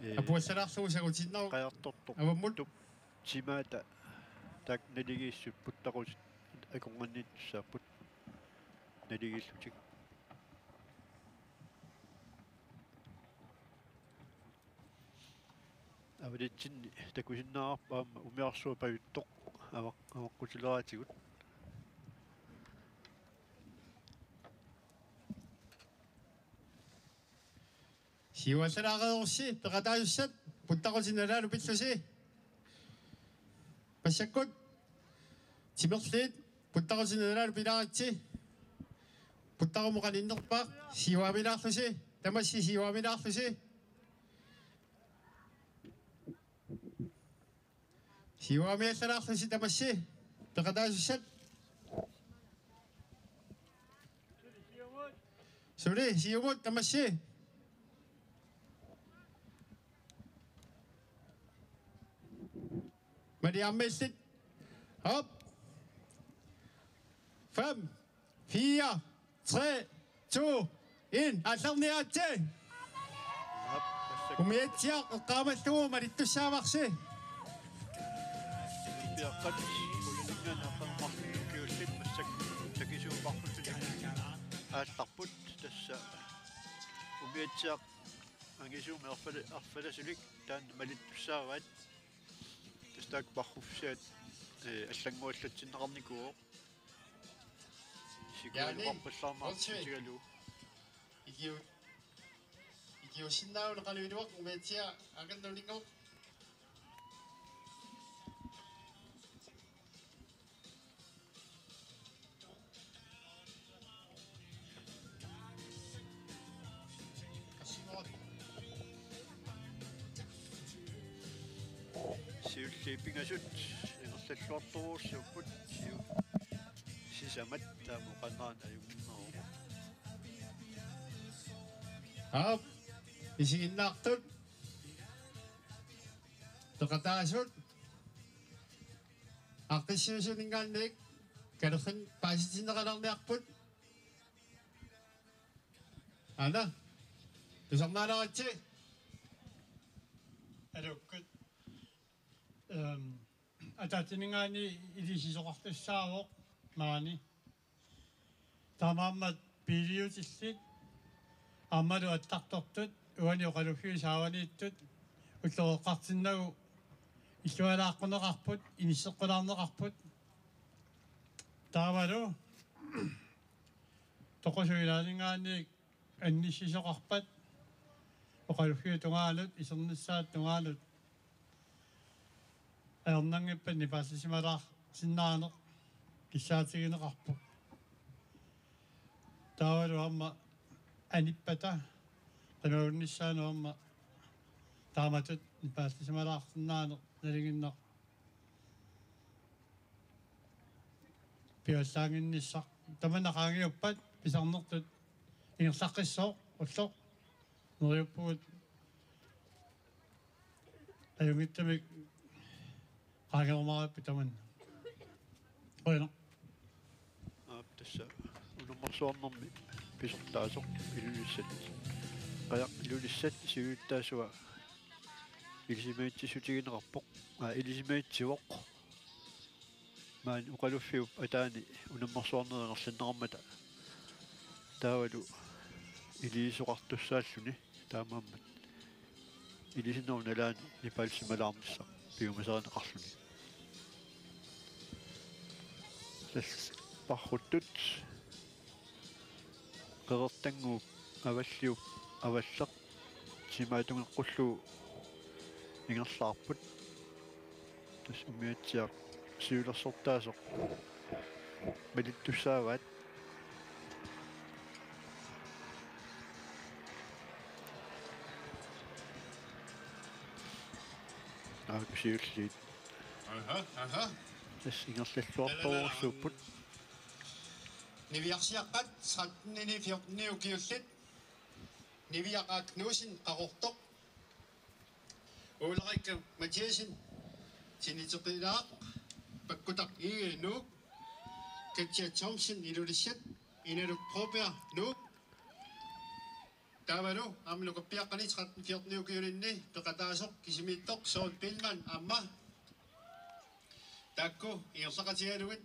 Ee, apuallalaarlugu sagutiinnaq. Qajartortoq. Avammut. Tup. Timaata taakku naligiissut puttaqutit akornanniittussaapput naligiillutik. Avalitsinni takusinnaavarput aamma umiarsuaq pajuttoq avaq-, avaqqutileratigut. Siuarsalaareerussi peqataasussat puttaqutit nalaanut pillusi. Massakkut timerliit puttaqutit nalaanut pilaaritsi. Puttaqumut qaninnerpaaq siuaaminaarlusi, tamassi siuaaminaarlusi. Siuaamiallalaarlusi tamassi peqataasussat. Suli siumut tamassi. Maliarmiillit. Hop. Fem, fire, tre, to, en. Aallarniaritsi. Umiatsiaq eqqaamallugu malittussaavarsi. Piaqqat qulinngaanniit aqqaneq-marlunnik ukiullit massakkut takisuuparput aallarput, tassa umiatsiaq angisuumik erfala-, erfalasulik taanna malittussaavaat. Tassa taakku parruffiat Ee, allannguallatsinneqarnikuuvoq. Sikualuarpallaarmaartigalu. Ikiu-, ikiussinnaaguneqalu iluaq umiatsia akannuninngooq. Siulliit pingasut ingerlalluartorujussuupput, siu-, sisamat taama oqarnera ajunnginneruvoq. Aap, isiginnaartut. Peqataasut. Aaqqissuussuninngaanniit kalerrin paasitinneqalaarniarput. Aana. Tusarnaalaritsi. Aluukkut. Ehm, ataatsiminngaanniit ilisisoqartussaavoq maani. Taamaammat piiliutillit aammalu attartortut uani oqaluffiup saavaniittut ulloqeqqartinnagu illualaaqquneqarput, inisseqqulaarneqarput. Taavalu toqusut ilaanninngaanniit annissisoqarpat oqaluffiup tungaanut, isernissaata tungaanut ajornanngippat nipaallisimalaarsinnaaneq kissaatigineqarpoq. Taavalu aamma anippata qimagunnissaanut aamma taamatut nipaallisimalaarsinnaaneq nalinginnaq pivallaannginnissaq. Tamanna qaangiuppat pisarnertut ingerlaqqissooq ulloq neriuppugut. Ajunngitsumik qaangerumaarput tamanna. Qujanaq. Aap, tassa unammersuarnermi pisortaasoq Ilulissat. Qajaq Ilulissat siulittaasua ilisimavitsissutigineqarpoq. Aa, ilisimavitsigooq. Maani oqaluffiup ataani unammersuarnerit amerlanneqarmata taavalu ilisisoqartussaalluni taamaammat ilisinerup nalaani nipaallisimalaarnissaq piumasarineqarluni. Tassa parruttut Qeqertannguup Avalliup Avalleq timaatungeqqullugu ingerlaarput. Tassa umiatsiaq siulersortaasoq malittussaavaat. Aaku siulliit. Aha, aha. Tassa ingerlalluartorujussuupput. Niviarsiaqqat tretten fjorten ukiullit. Niviaq A. Knudsen Qaqortoq. Ulrikka Mathiassen Tiniteqilaaq. Pakkutaq Inge Nuuk. Katja Thomsen Ilulissat. Inaluk Broberg Nuuk. Taavalu aamma nukappiaqqani tretten fjorten ukiulinni peqataasoq kisimiittoq Søren Biilmann aamma. Taakku ingerlaqatigalugit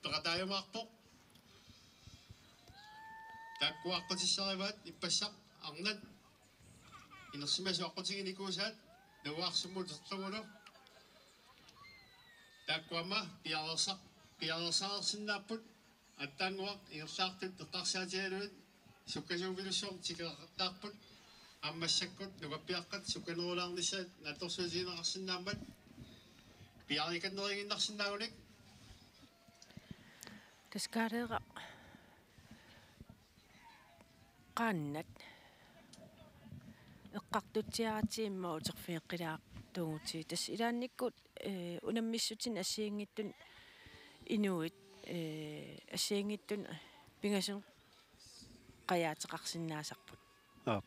peqataajumaarpoq. Taakku aqqutissarivaat ippassaq arnat inersimasut aqqutiginikuusaat Nuuarsummut uterlugulu. Taakku aamma piareersaq-, piareersareersinnaapput. Attaannguaq ingerlaartut eqqarsaatigalugit sukkasuupilussuarmik tikeraartarput. Aamma massakkut nukappiaqqat sukkanerulaarnissaat naatsorsuutigineqarsinnaammat piareeqqaneriiginnarsinnaagunik. Taskaaleera qaannat eqqartutsiaratsigu immaqa uterfigeqqilaartuugutsigu. Tassa ilaannikkut, ee, unammissutinik assigiinngitsunik inuit, ee, assigiinngitsunik pingasut qajaateqarsinnaasarput. Aap.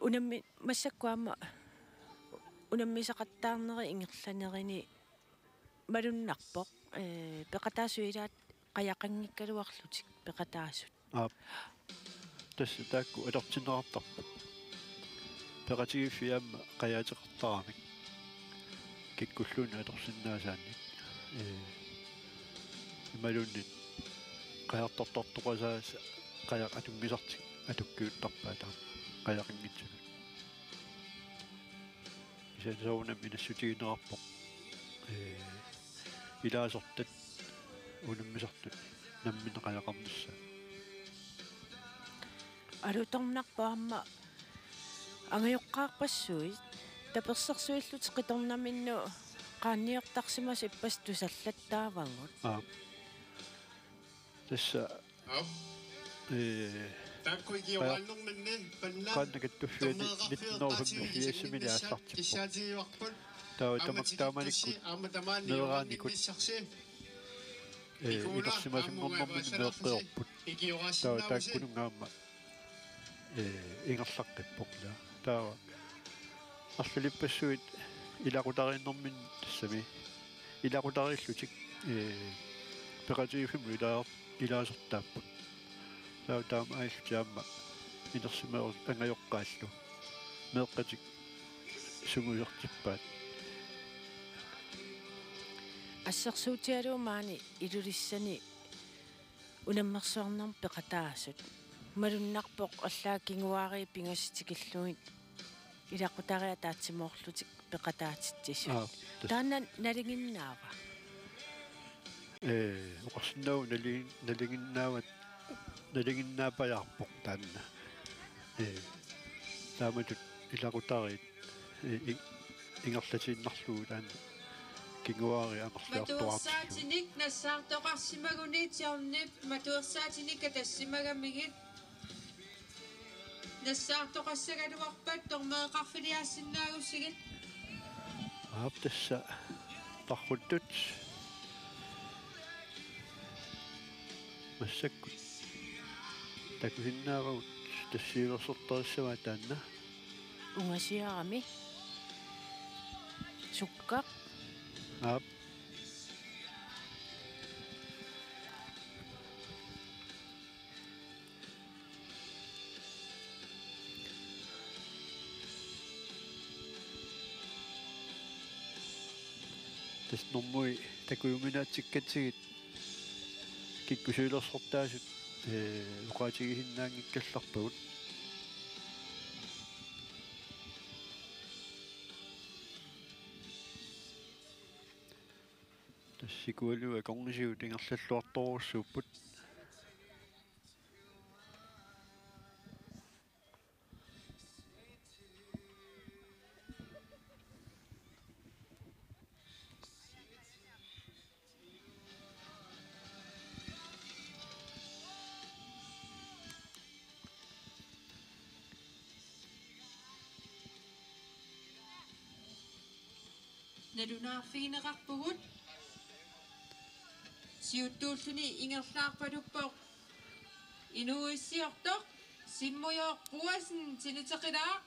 Unammi-, massakkut aamma unammisaqattaarnerit ingerlanerini malunnarpoq, ee, peqataasut ilaat qajaqanngikkaluarlutik peqataasut. Aap. Tassa taakku atortinneqartarput. Peqatigiiffiit aamma qajaateqartaramik. Kikkulluunniit atorsinnaasaannik. Ee, imaluunniit qajartortortoqasaasa qajaq atunngisartik atukkiuttarpaat aamma qajaqanngitsunut. Kisianni soorunami inassutigineqarpoq. Ee, ilaasortat unammisartut namminneq qajaqarnissaat. Alutornarpoq aamma angajoqqaarpassuit tapersersuillutik qitornaminnut qaanniortarsimasut ippassaq tusallattaavagut. Aap. Tassa, ee, taakku ikiuaannarminni panna qaannat kattuffianni nitten hundrede og femogfirsimi aallartippoq. Taava tamak taamanikkut meeraanikut, ee, inersimasunngornermini meeqqiorput. Taava taakkununnga aamma, ee, ingerlaqqippoq. Taava arlalippassuit ilaqutariinnerminni tassami ilaqutariillutik, ee, peqatigiiffimmut ilaa-, ilaasortaapput. Taava taamaalillutik aamma inersimasoq angajoqqaallu meeqqatik sungiusartippaat. Assersuutigalugu maani Ilulissani unammersuarnermi peqataasut. Malunnarpoq allaat kinguaariit pingasut tikillugit ilaqutariit ataatsimoorlutik peqataatitsisut. Aap, tas- Taanna nalinginnaava? Ee, oqarsinnaavoq nalin-, nalinginnaavat, nalinginnaapajaarpoq taanna. Ee, taamatut ilaqutariit, ee, i-, ingerlatiinnarlugu taanna kinguaariit amerliartuaartillugu. Matuersaatinik nassaartoqarsimaguni Johnip matuersaatinik atassimagamigit. Nassaartoqassagaluarpat tormeeqarfiliaassinnaagusigit. Aap, tassa parruttut massakkut takusinnaavagut, tassa siulersortarissavaat taanna. Ungasiarami. Sukkaq. Aap. Tassa normui takujuminaatsikkatsigit kikkut siulersortaasut, ee, oqaatigisinnaanngikkallarpagut. Tassa sikualu akornisigut ingerlalluartorujussuupput. Nalunaarfigineqarpugut. Siuttuulluni ingerlaarpaluppoq inuuissiortoq Simmujooq Boasen, Tiniteqilaaq.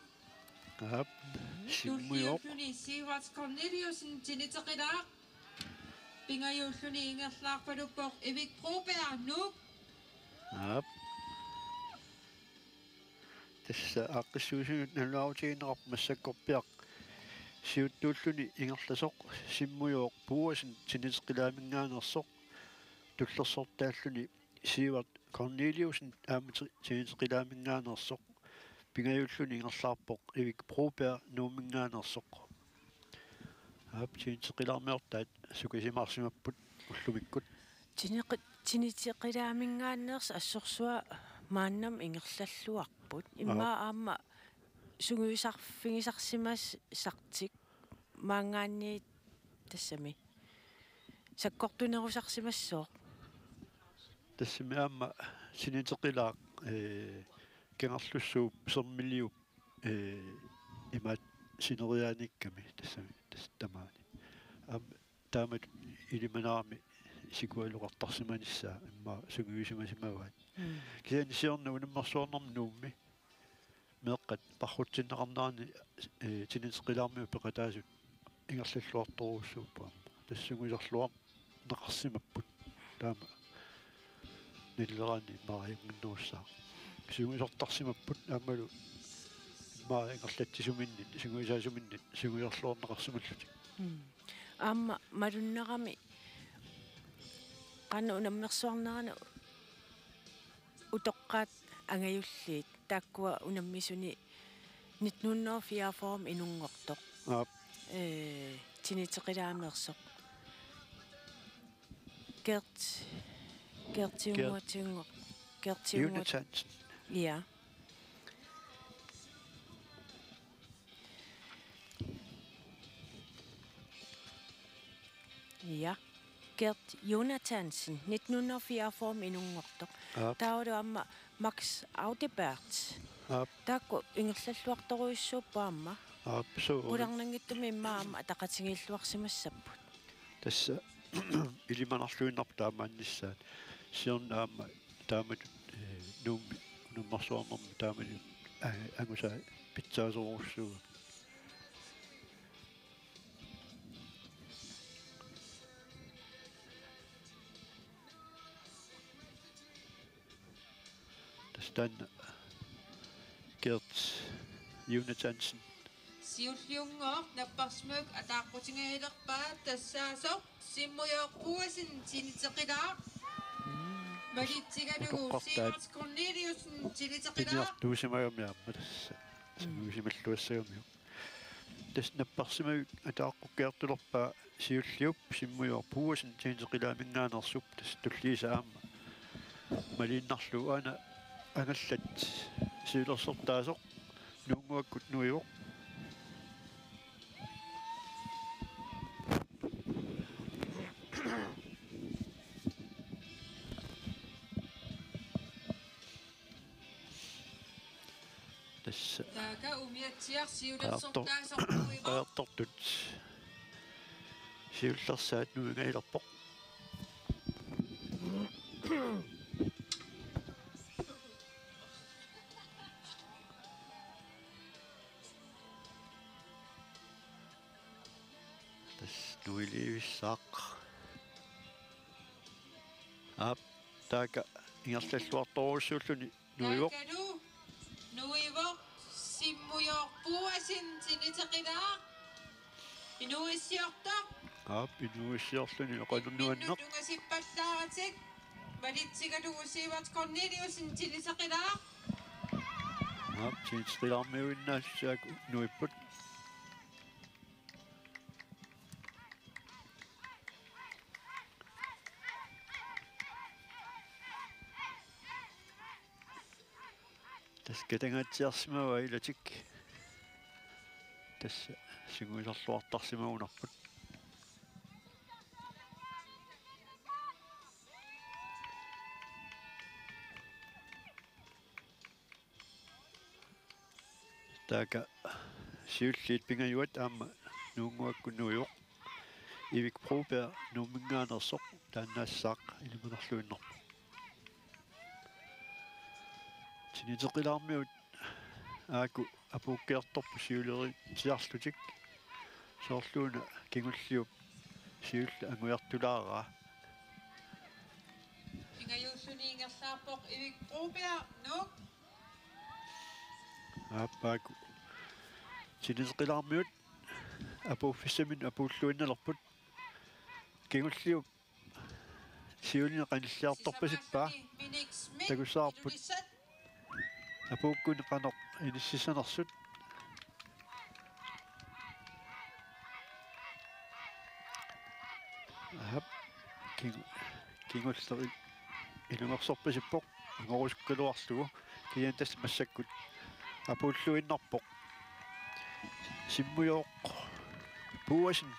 Aap, Simmujooq. Tulliulluni Sivert Corneliussen, Tiniteqilaaq. Pingajuulluni ingerlaarpaluppoq Erik Broberg, Nuuk. Aap. Tassa aaqqissuussineq nalunaarutigineqarpoq massakkorpiaq siuttuulluni ingerlasoq Simmujooq Boasen, Tiniteqilaaminngaanneersoq, tullersortaalluni Sivert Corneliussen, aamma Ti-, Tiniteqilaaminngaanneersoq, pingajuulluni ingerlaarpoq Erik Broberg, Nuumminngaanneersoq. Aap, Tiniteqilaarmiortaat sukasimaarsimapput ullumikkut. Tineqi-, Tiniteqilaaminngaanneersoq assorsuaq maannamut ingerlalluarput. Immaqa Aap. Aamma sungiusarfigisarsimassartik maanngaanniit tassami sakkortunerusarsimassooq. Tassami aamma Tiniteqilaaq, ee, Kangerlussuup Sermiliup, ee, imaattoq sineriaaniikkami tassami, tassa tamaani. Aamma taamatut ilimanarami sikualuqartarsimanissaa immaqa sungiusimasimavaat. Mm. Kisianni siorna unammersuarnermi Nuummi meeqqat parrutsinneqarneranni, ee, Tiniteqilaarmiut peqataasut ingerlalluartorujussuupput aamma. Tassa sungiusarluarneqarsimapput. Taama nalileraanni immaqa ajunnginnerussaaq. Sungiusartarsimapput aammalu immaqa ingerlatsisuminnit, sungiusaasuminnit sungiusarluarneqarsimallutik. Mm. Aamma malunnarami qanoq unammersuarnerani utoqqaat angajulliit taakkua unammisuni nitten hundrede og fireogfyrre inunngortoq. Aap. Ee, Tiniteqilaameersoq. Gert, Gertiunnguatinngo-, Gertiunnguat-, Jonathansen. Ja. Ja. Gert Jonathansen, nitten hundrede og fireogfyrre inunngortoq. Aap. Taavalu aamma Max Audibert. Aap. Taakku ingerlalluartorujussuupput aamma. Aap, suu. Qularnanngitsumik immaqa aamma ataqatigiilluarsimassapput. Tassa ilimanarluinnarpoq taamaannissaat. Siorna aamma taamatut, eh, Nuummi unammarsuarnermi taamatut, eh, angusaa pitsaasorujussuuvoq. Tassa taanna Gert Jonathansen. Siulliunngooq napparsimavik ataaqutingajalerpaa tassaasoq Simmujooq Boasen tiniteqilaaq. Malitsigalugu utoqqartaat Sivert Corneliussen tiniteqilaaq. Piniartuusimagami aamma tassa. Mm. Simuisimalluassagamiuk. Tassa napparsimavik ataaqqukkiartulerpaa siulliup Simmujooq Boasen tiniteqilaaminngaanneersup tassa tulliisa aamma maliinnarlugu aana angallat siulersortaasoq Nuunnguakkut nuivoq. Tassa. Taaka umiatsiaq siulersortaasoq nuivoq. Qajartortut. Siullersaat nuingajalerpoq. Tassa nuilivissaaq. Aap, taaka ingerlalluartorujussuulluni nuivoq. Taakalu nuivoq Simmujooq Boasen tiniteqilaaq. Inuuissiortoq. Aap, inuuissiorluni oqalunniuanneq. Imminnut ungasippallaaratik. Malitsigalugu Sivert Corneliussen tiniteqilaaq. Aap, tiniteqilaarmiuinnaassaaq nuipput. Tassa katangaatsiarsimavaa ilatik. Tassa sungiusarluartarsimagunarput. Taaka siulliit pingajuat aamma Nuunnguakkut nuivoq. Ivik Broberg Nuumminngaanneersoq taannaassaaq ilimanarluinnarpoq. Tiniteqilaarmiut aaku apuukkiartorput siuleriitsiarlutik. Soorluuna kingulliup siulleq angujartulaaraa. Pingajuulluni ingerlaarpoq Ivik Broberg, Nuuk. Aap, aaku tiniteqilaarmiut apuuffissaminnik apuulluinnalerput. Kingulliup siulini qanilliartorpasippaa. Takussavarput apuukkuni qanoq inississanersut. Aap, king-, kingulleq ilungersorpasippoq angorusukkaluarlugu. Kisianni tassa massakkut apuulluinnarpoq Simmujooq Boasen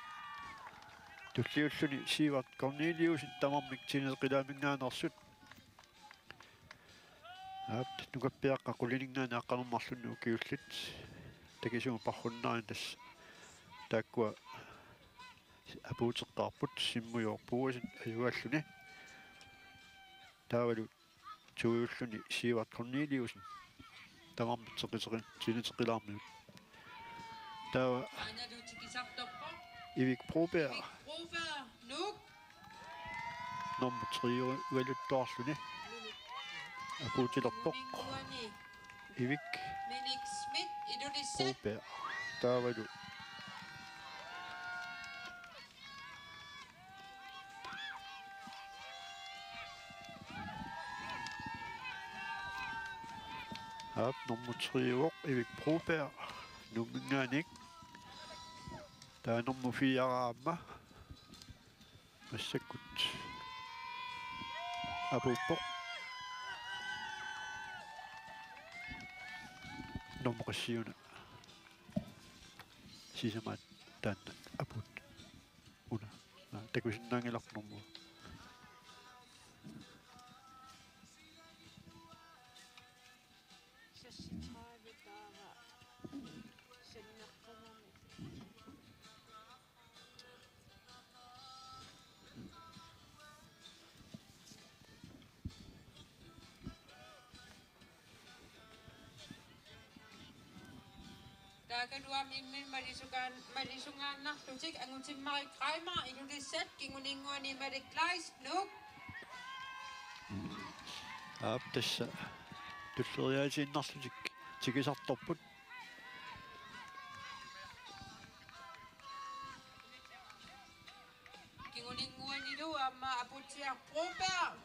tulliulluni Sivert Corneliussen tamarmik tiniteqilaaminngaanneersut. Aap, nukappiaqqat qulininngaanniit aqqaneq-marlunnik ukiullit. Takisuumik parrunnaani tassa taakkua apuuteqqaarput Simmujooq Boasen ajugaalluni. Taavalu tuiulluni Sivert Corneliussen. Tamarmik teqiteqi-, tiniteqilaarmiut. Taava aanalu tikisartorpoq. Ivik Broberg. Ivik Broberg, Nuuk. Nummer tre-ugaluttuarluni. Apuutilerpoq. Nuumminnguani. Ivik. Minik Schmidt, Ilulissat. Broberg. Taavalu. Aap, nummer tre-uvoq Ivik Broberg, Nuumminngaanniit. Taava nummer fire aamma. Massakkut apuuppoq. Nummer syv. Sisamaat taanna apuut. Una. Aa, takusinnaanngilarput nummer. Seksogtredive, taava saniartornermi. Taakaluamimmin malisugaan-, malisugaannarlutik Angutimmarik Reimer, Ilulissat, kinguninnguani Malik Kleist, Nuuk. Aap, tassa tulleriaasiinnarlutik tikisartorput. Kinguninnguanilu aamma Aputsiaq Broberg.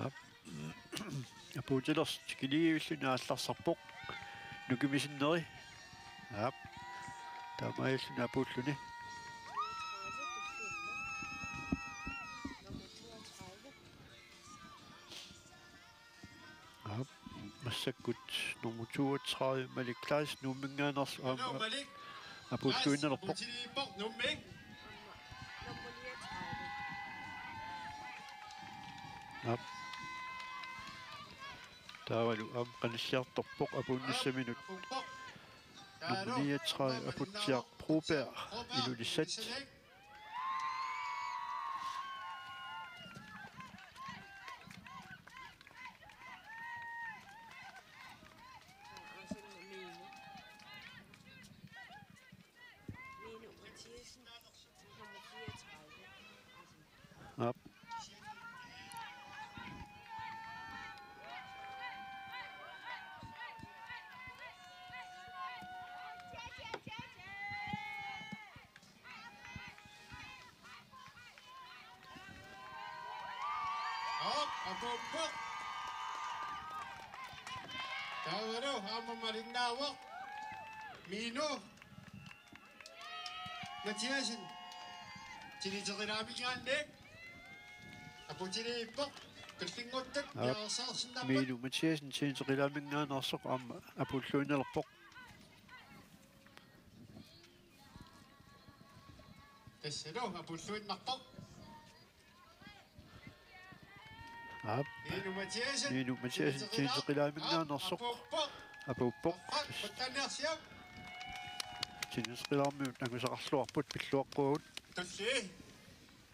Aap. Apuutilersoq tikiliivilluni aallarsarpoq. Nukimisinneri. Aap. Taamaalilluni apuulluni. Aap. Massakkut nummer toogtredive, Malik Kleist, Nuumminngaanneersoq, aamma apuulluinnalerpoq. Aap. Taavalu aamma qanilliartorpoq apuunnissaminut. Nummer niogtredive, Aputsiaq Broberg, Ilulissat. Aap. Aap, apuuppoq. Taavalu aamma malinnaavoq. Minu Mathiassen. Tiniteqilaaminngaanniit. Apuutiliippoq. Tullinnguttut. Aap, piareersarsinnaapput. Minu Mathiassen tiniteqilaaminngaanneersoq aamma apuulluinnalerpoq. Tassalu apuulluinnarpoq. Aap. Minu Mathiassen. Minu Mathiassen tiniteqilaaminngaanneersoq. Apuuppoq. Apuuppoq. Aap, pattaaniarsiap. Tiniteqilaarmiut angusaqarluarput, pilluaqquagut. Tulli.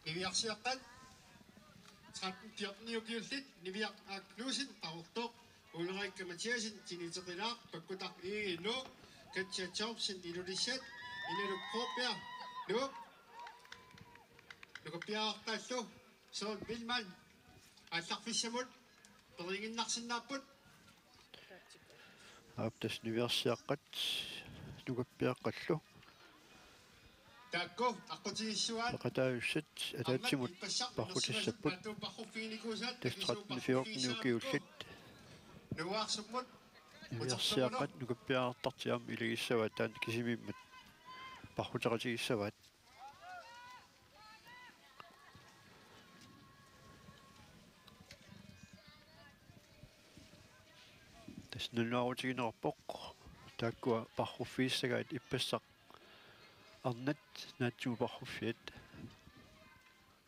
Niviarsiaqqat. Tretten fjorten ukiullit, Niviaq A. Knudsen, Qaqortoq. Ulrikka Mathiassen, tiniteqilaaq, Pakkutaq Egede, Nuuk, Katja Thomsen, Ilulissat, Inaluk Broberg, Nuuk, nukappiarartaallu, Søren Biilmann, aallarfissamut, periiginnarsinnaapput. Aap, tassa niviarsiaqqat, nukappiaqqallu. Taakku aqqutigissuaat. Peqataajussat ataatsimut parrutissapput. Tassa tretten fjorten ukiullit. Niviarsiaqqat nukappiarartartut aamma ilagissavaat, taanna kisimiimmat parruteqatigissavaat. Tassa nalunaarutigineqarpoq taakkua parruffigissagaat ippassaq arnat naatsumik parruffiat.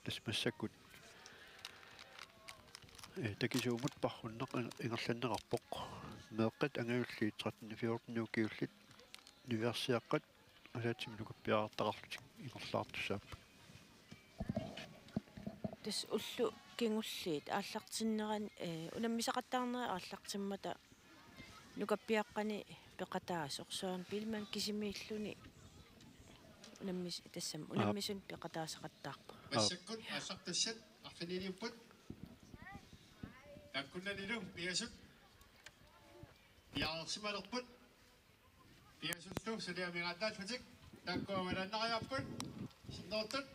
Tassa massakkut, eh, takisuumut parrunneq ingerlanneqarpoq. Meeqqat angajulliit tretten fjorten ukiullit niviarsiaqqat ataatsimut nukappiarartaqarlutik ingerlaartussaapput. Tassa ullut kingulliit aallartinnerani, eh, unammisaqattaarnerit aallartimmata nukappiaqqani peqataasoq Søren Biilmann kisimiilluni unammis-, tassami, aap, unammisuni peqataasaqattaarpoq. Massakkut aallartassat arfiniliupput. Taakkunanilu pingasut piareersimalerput. Pingasullu suliamigaataallutik taakku avalaannariarput. Sinnertut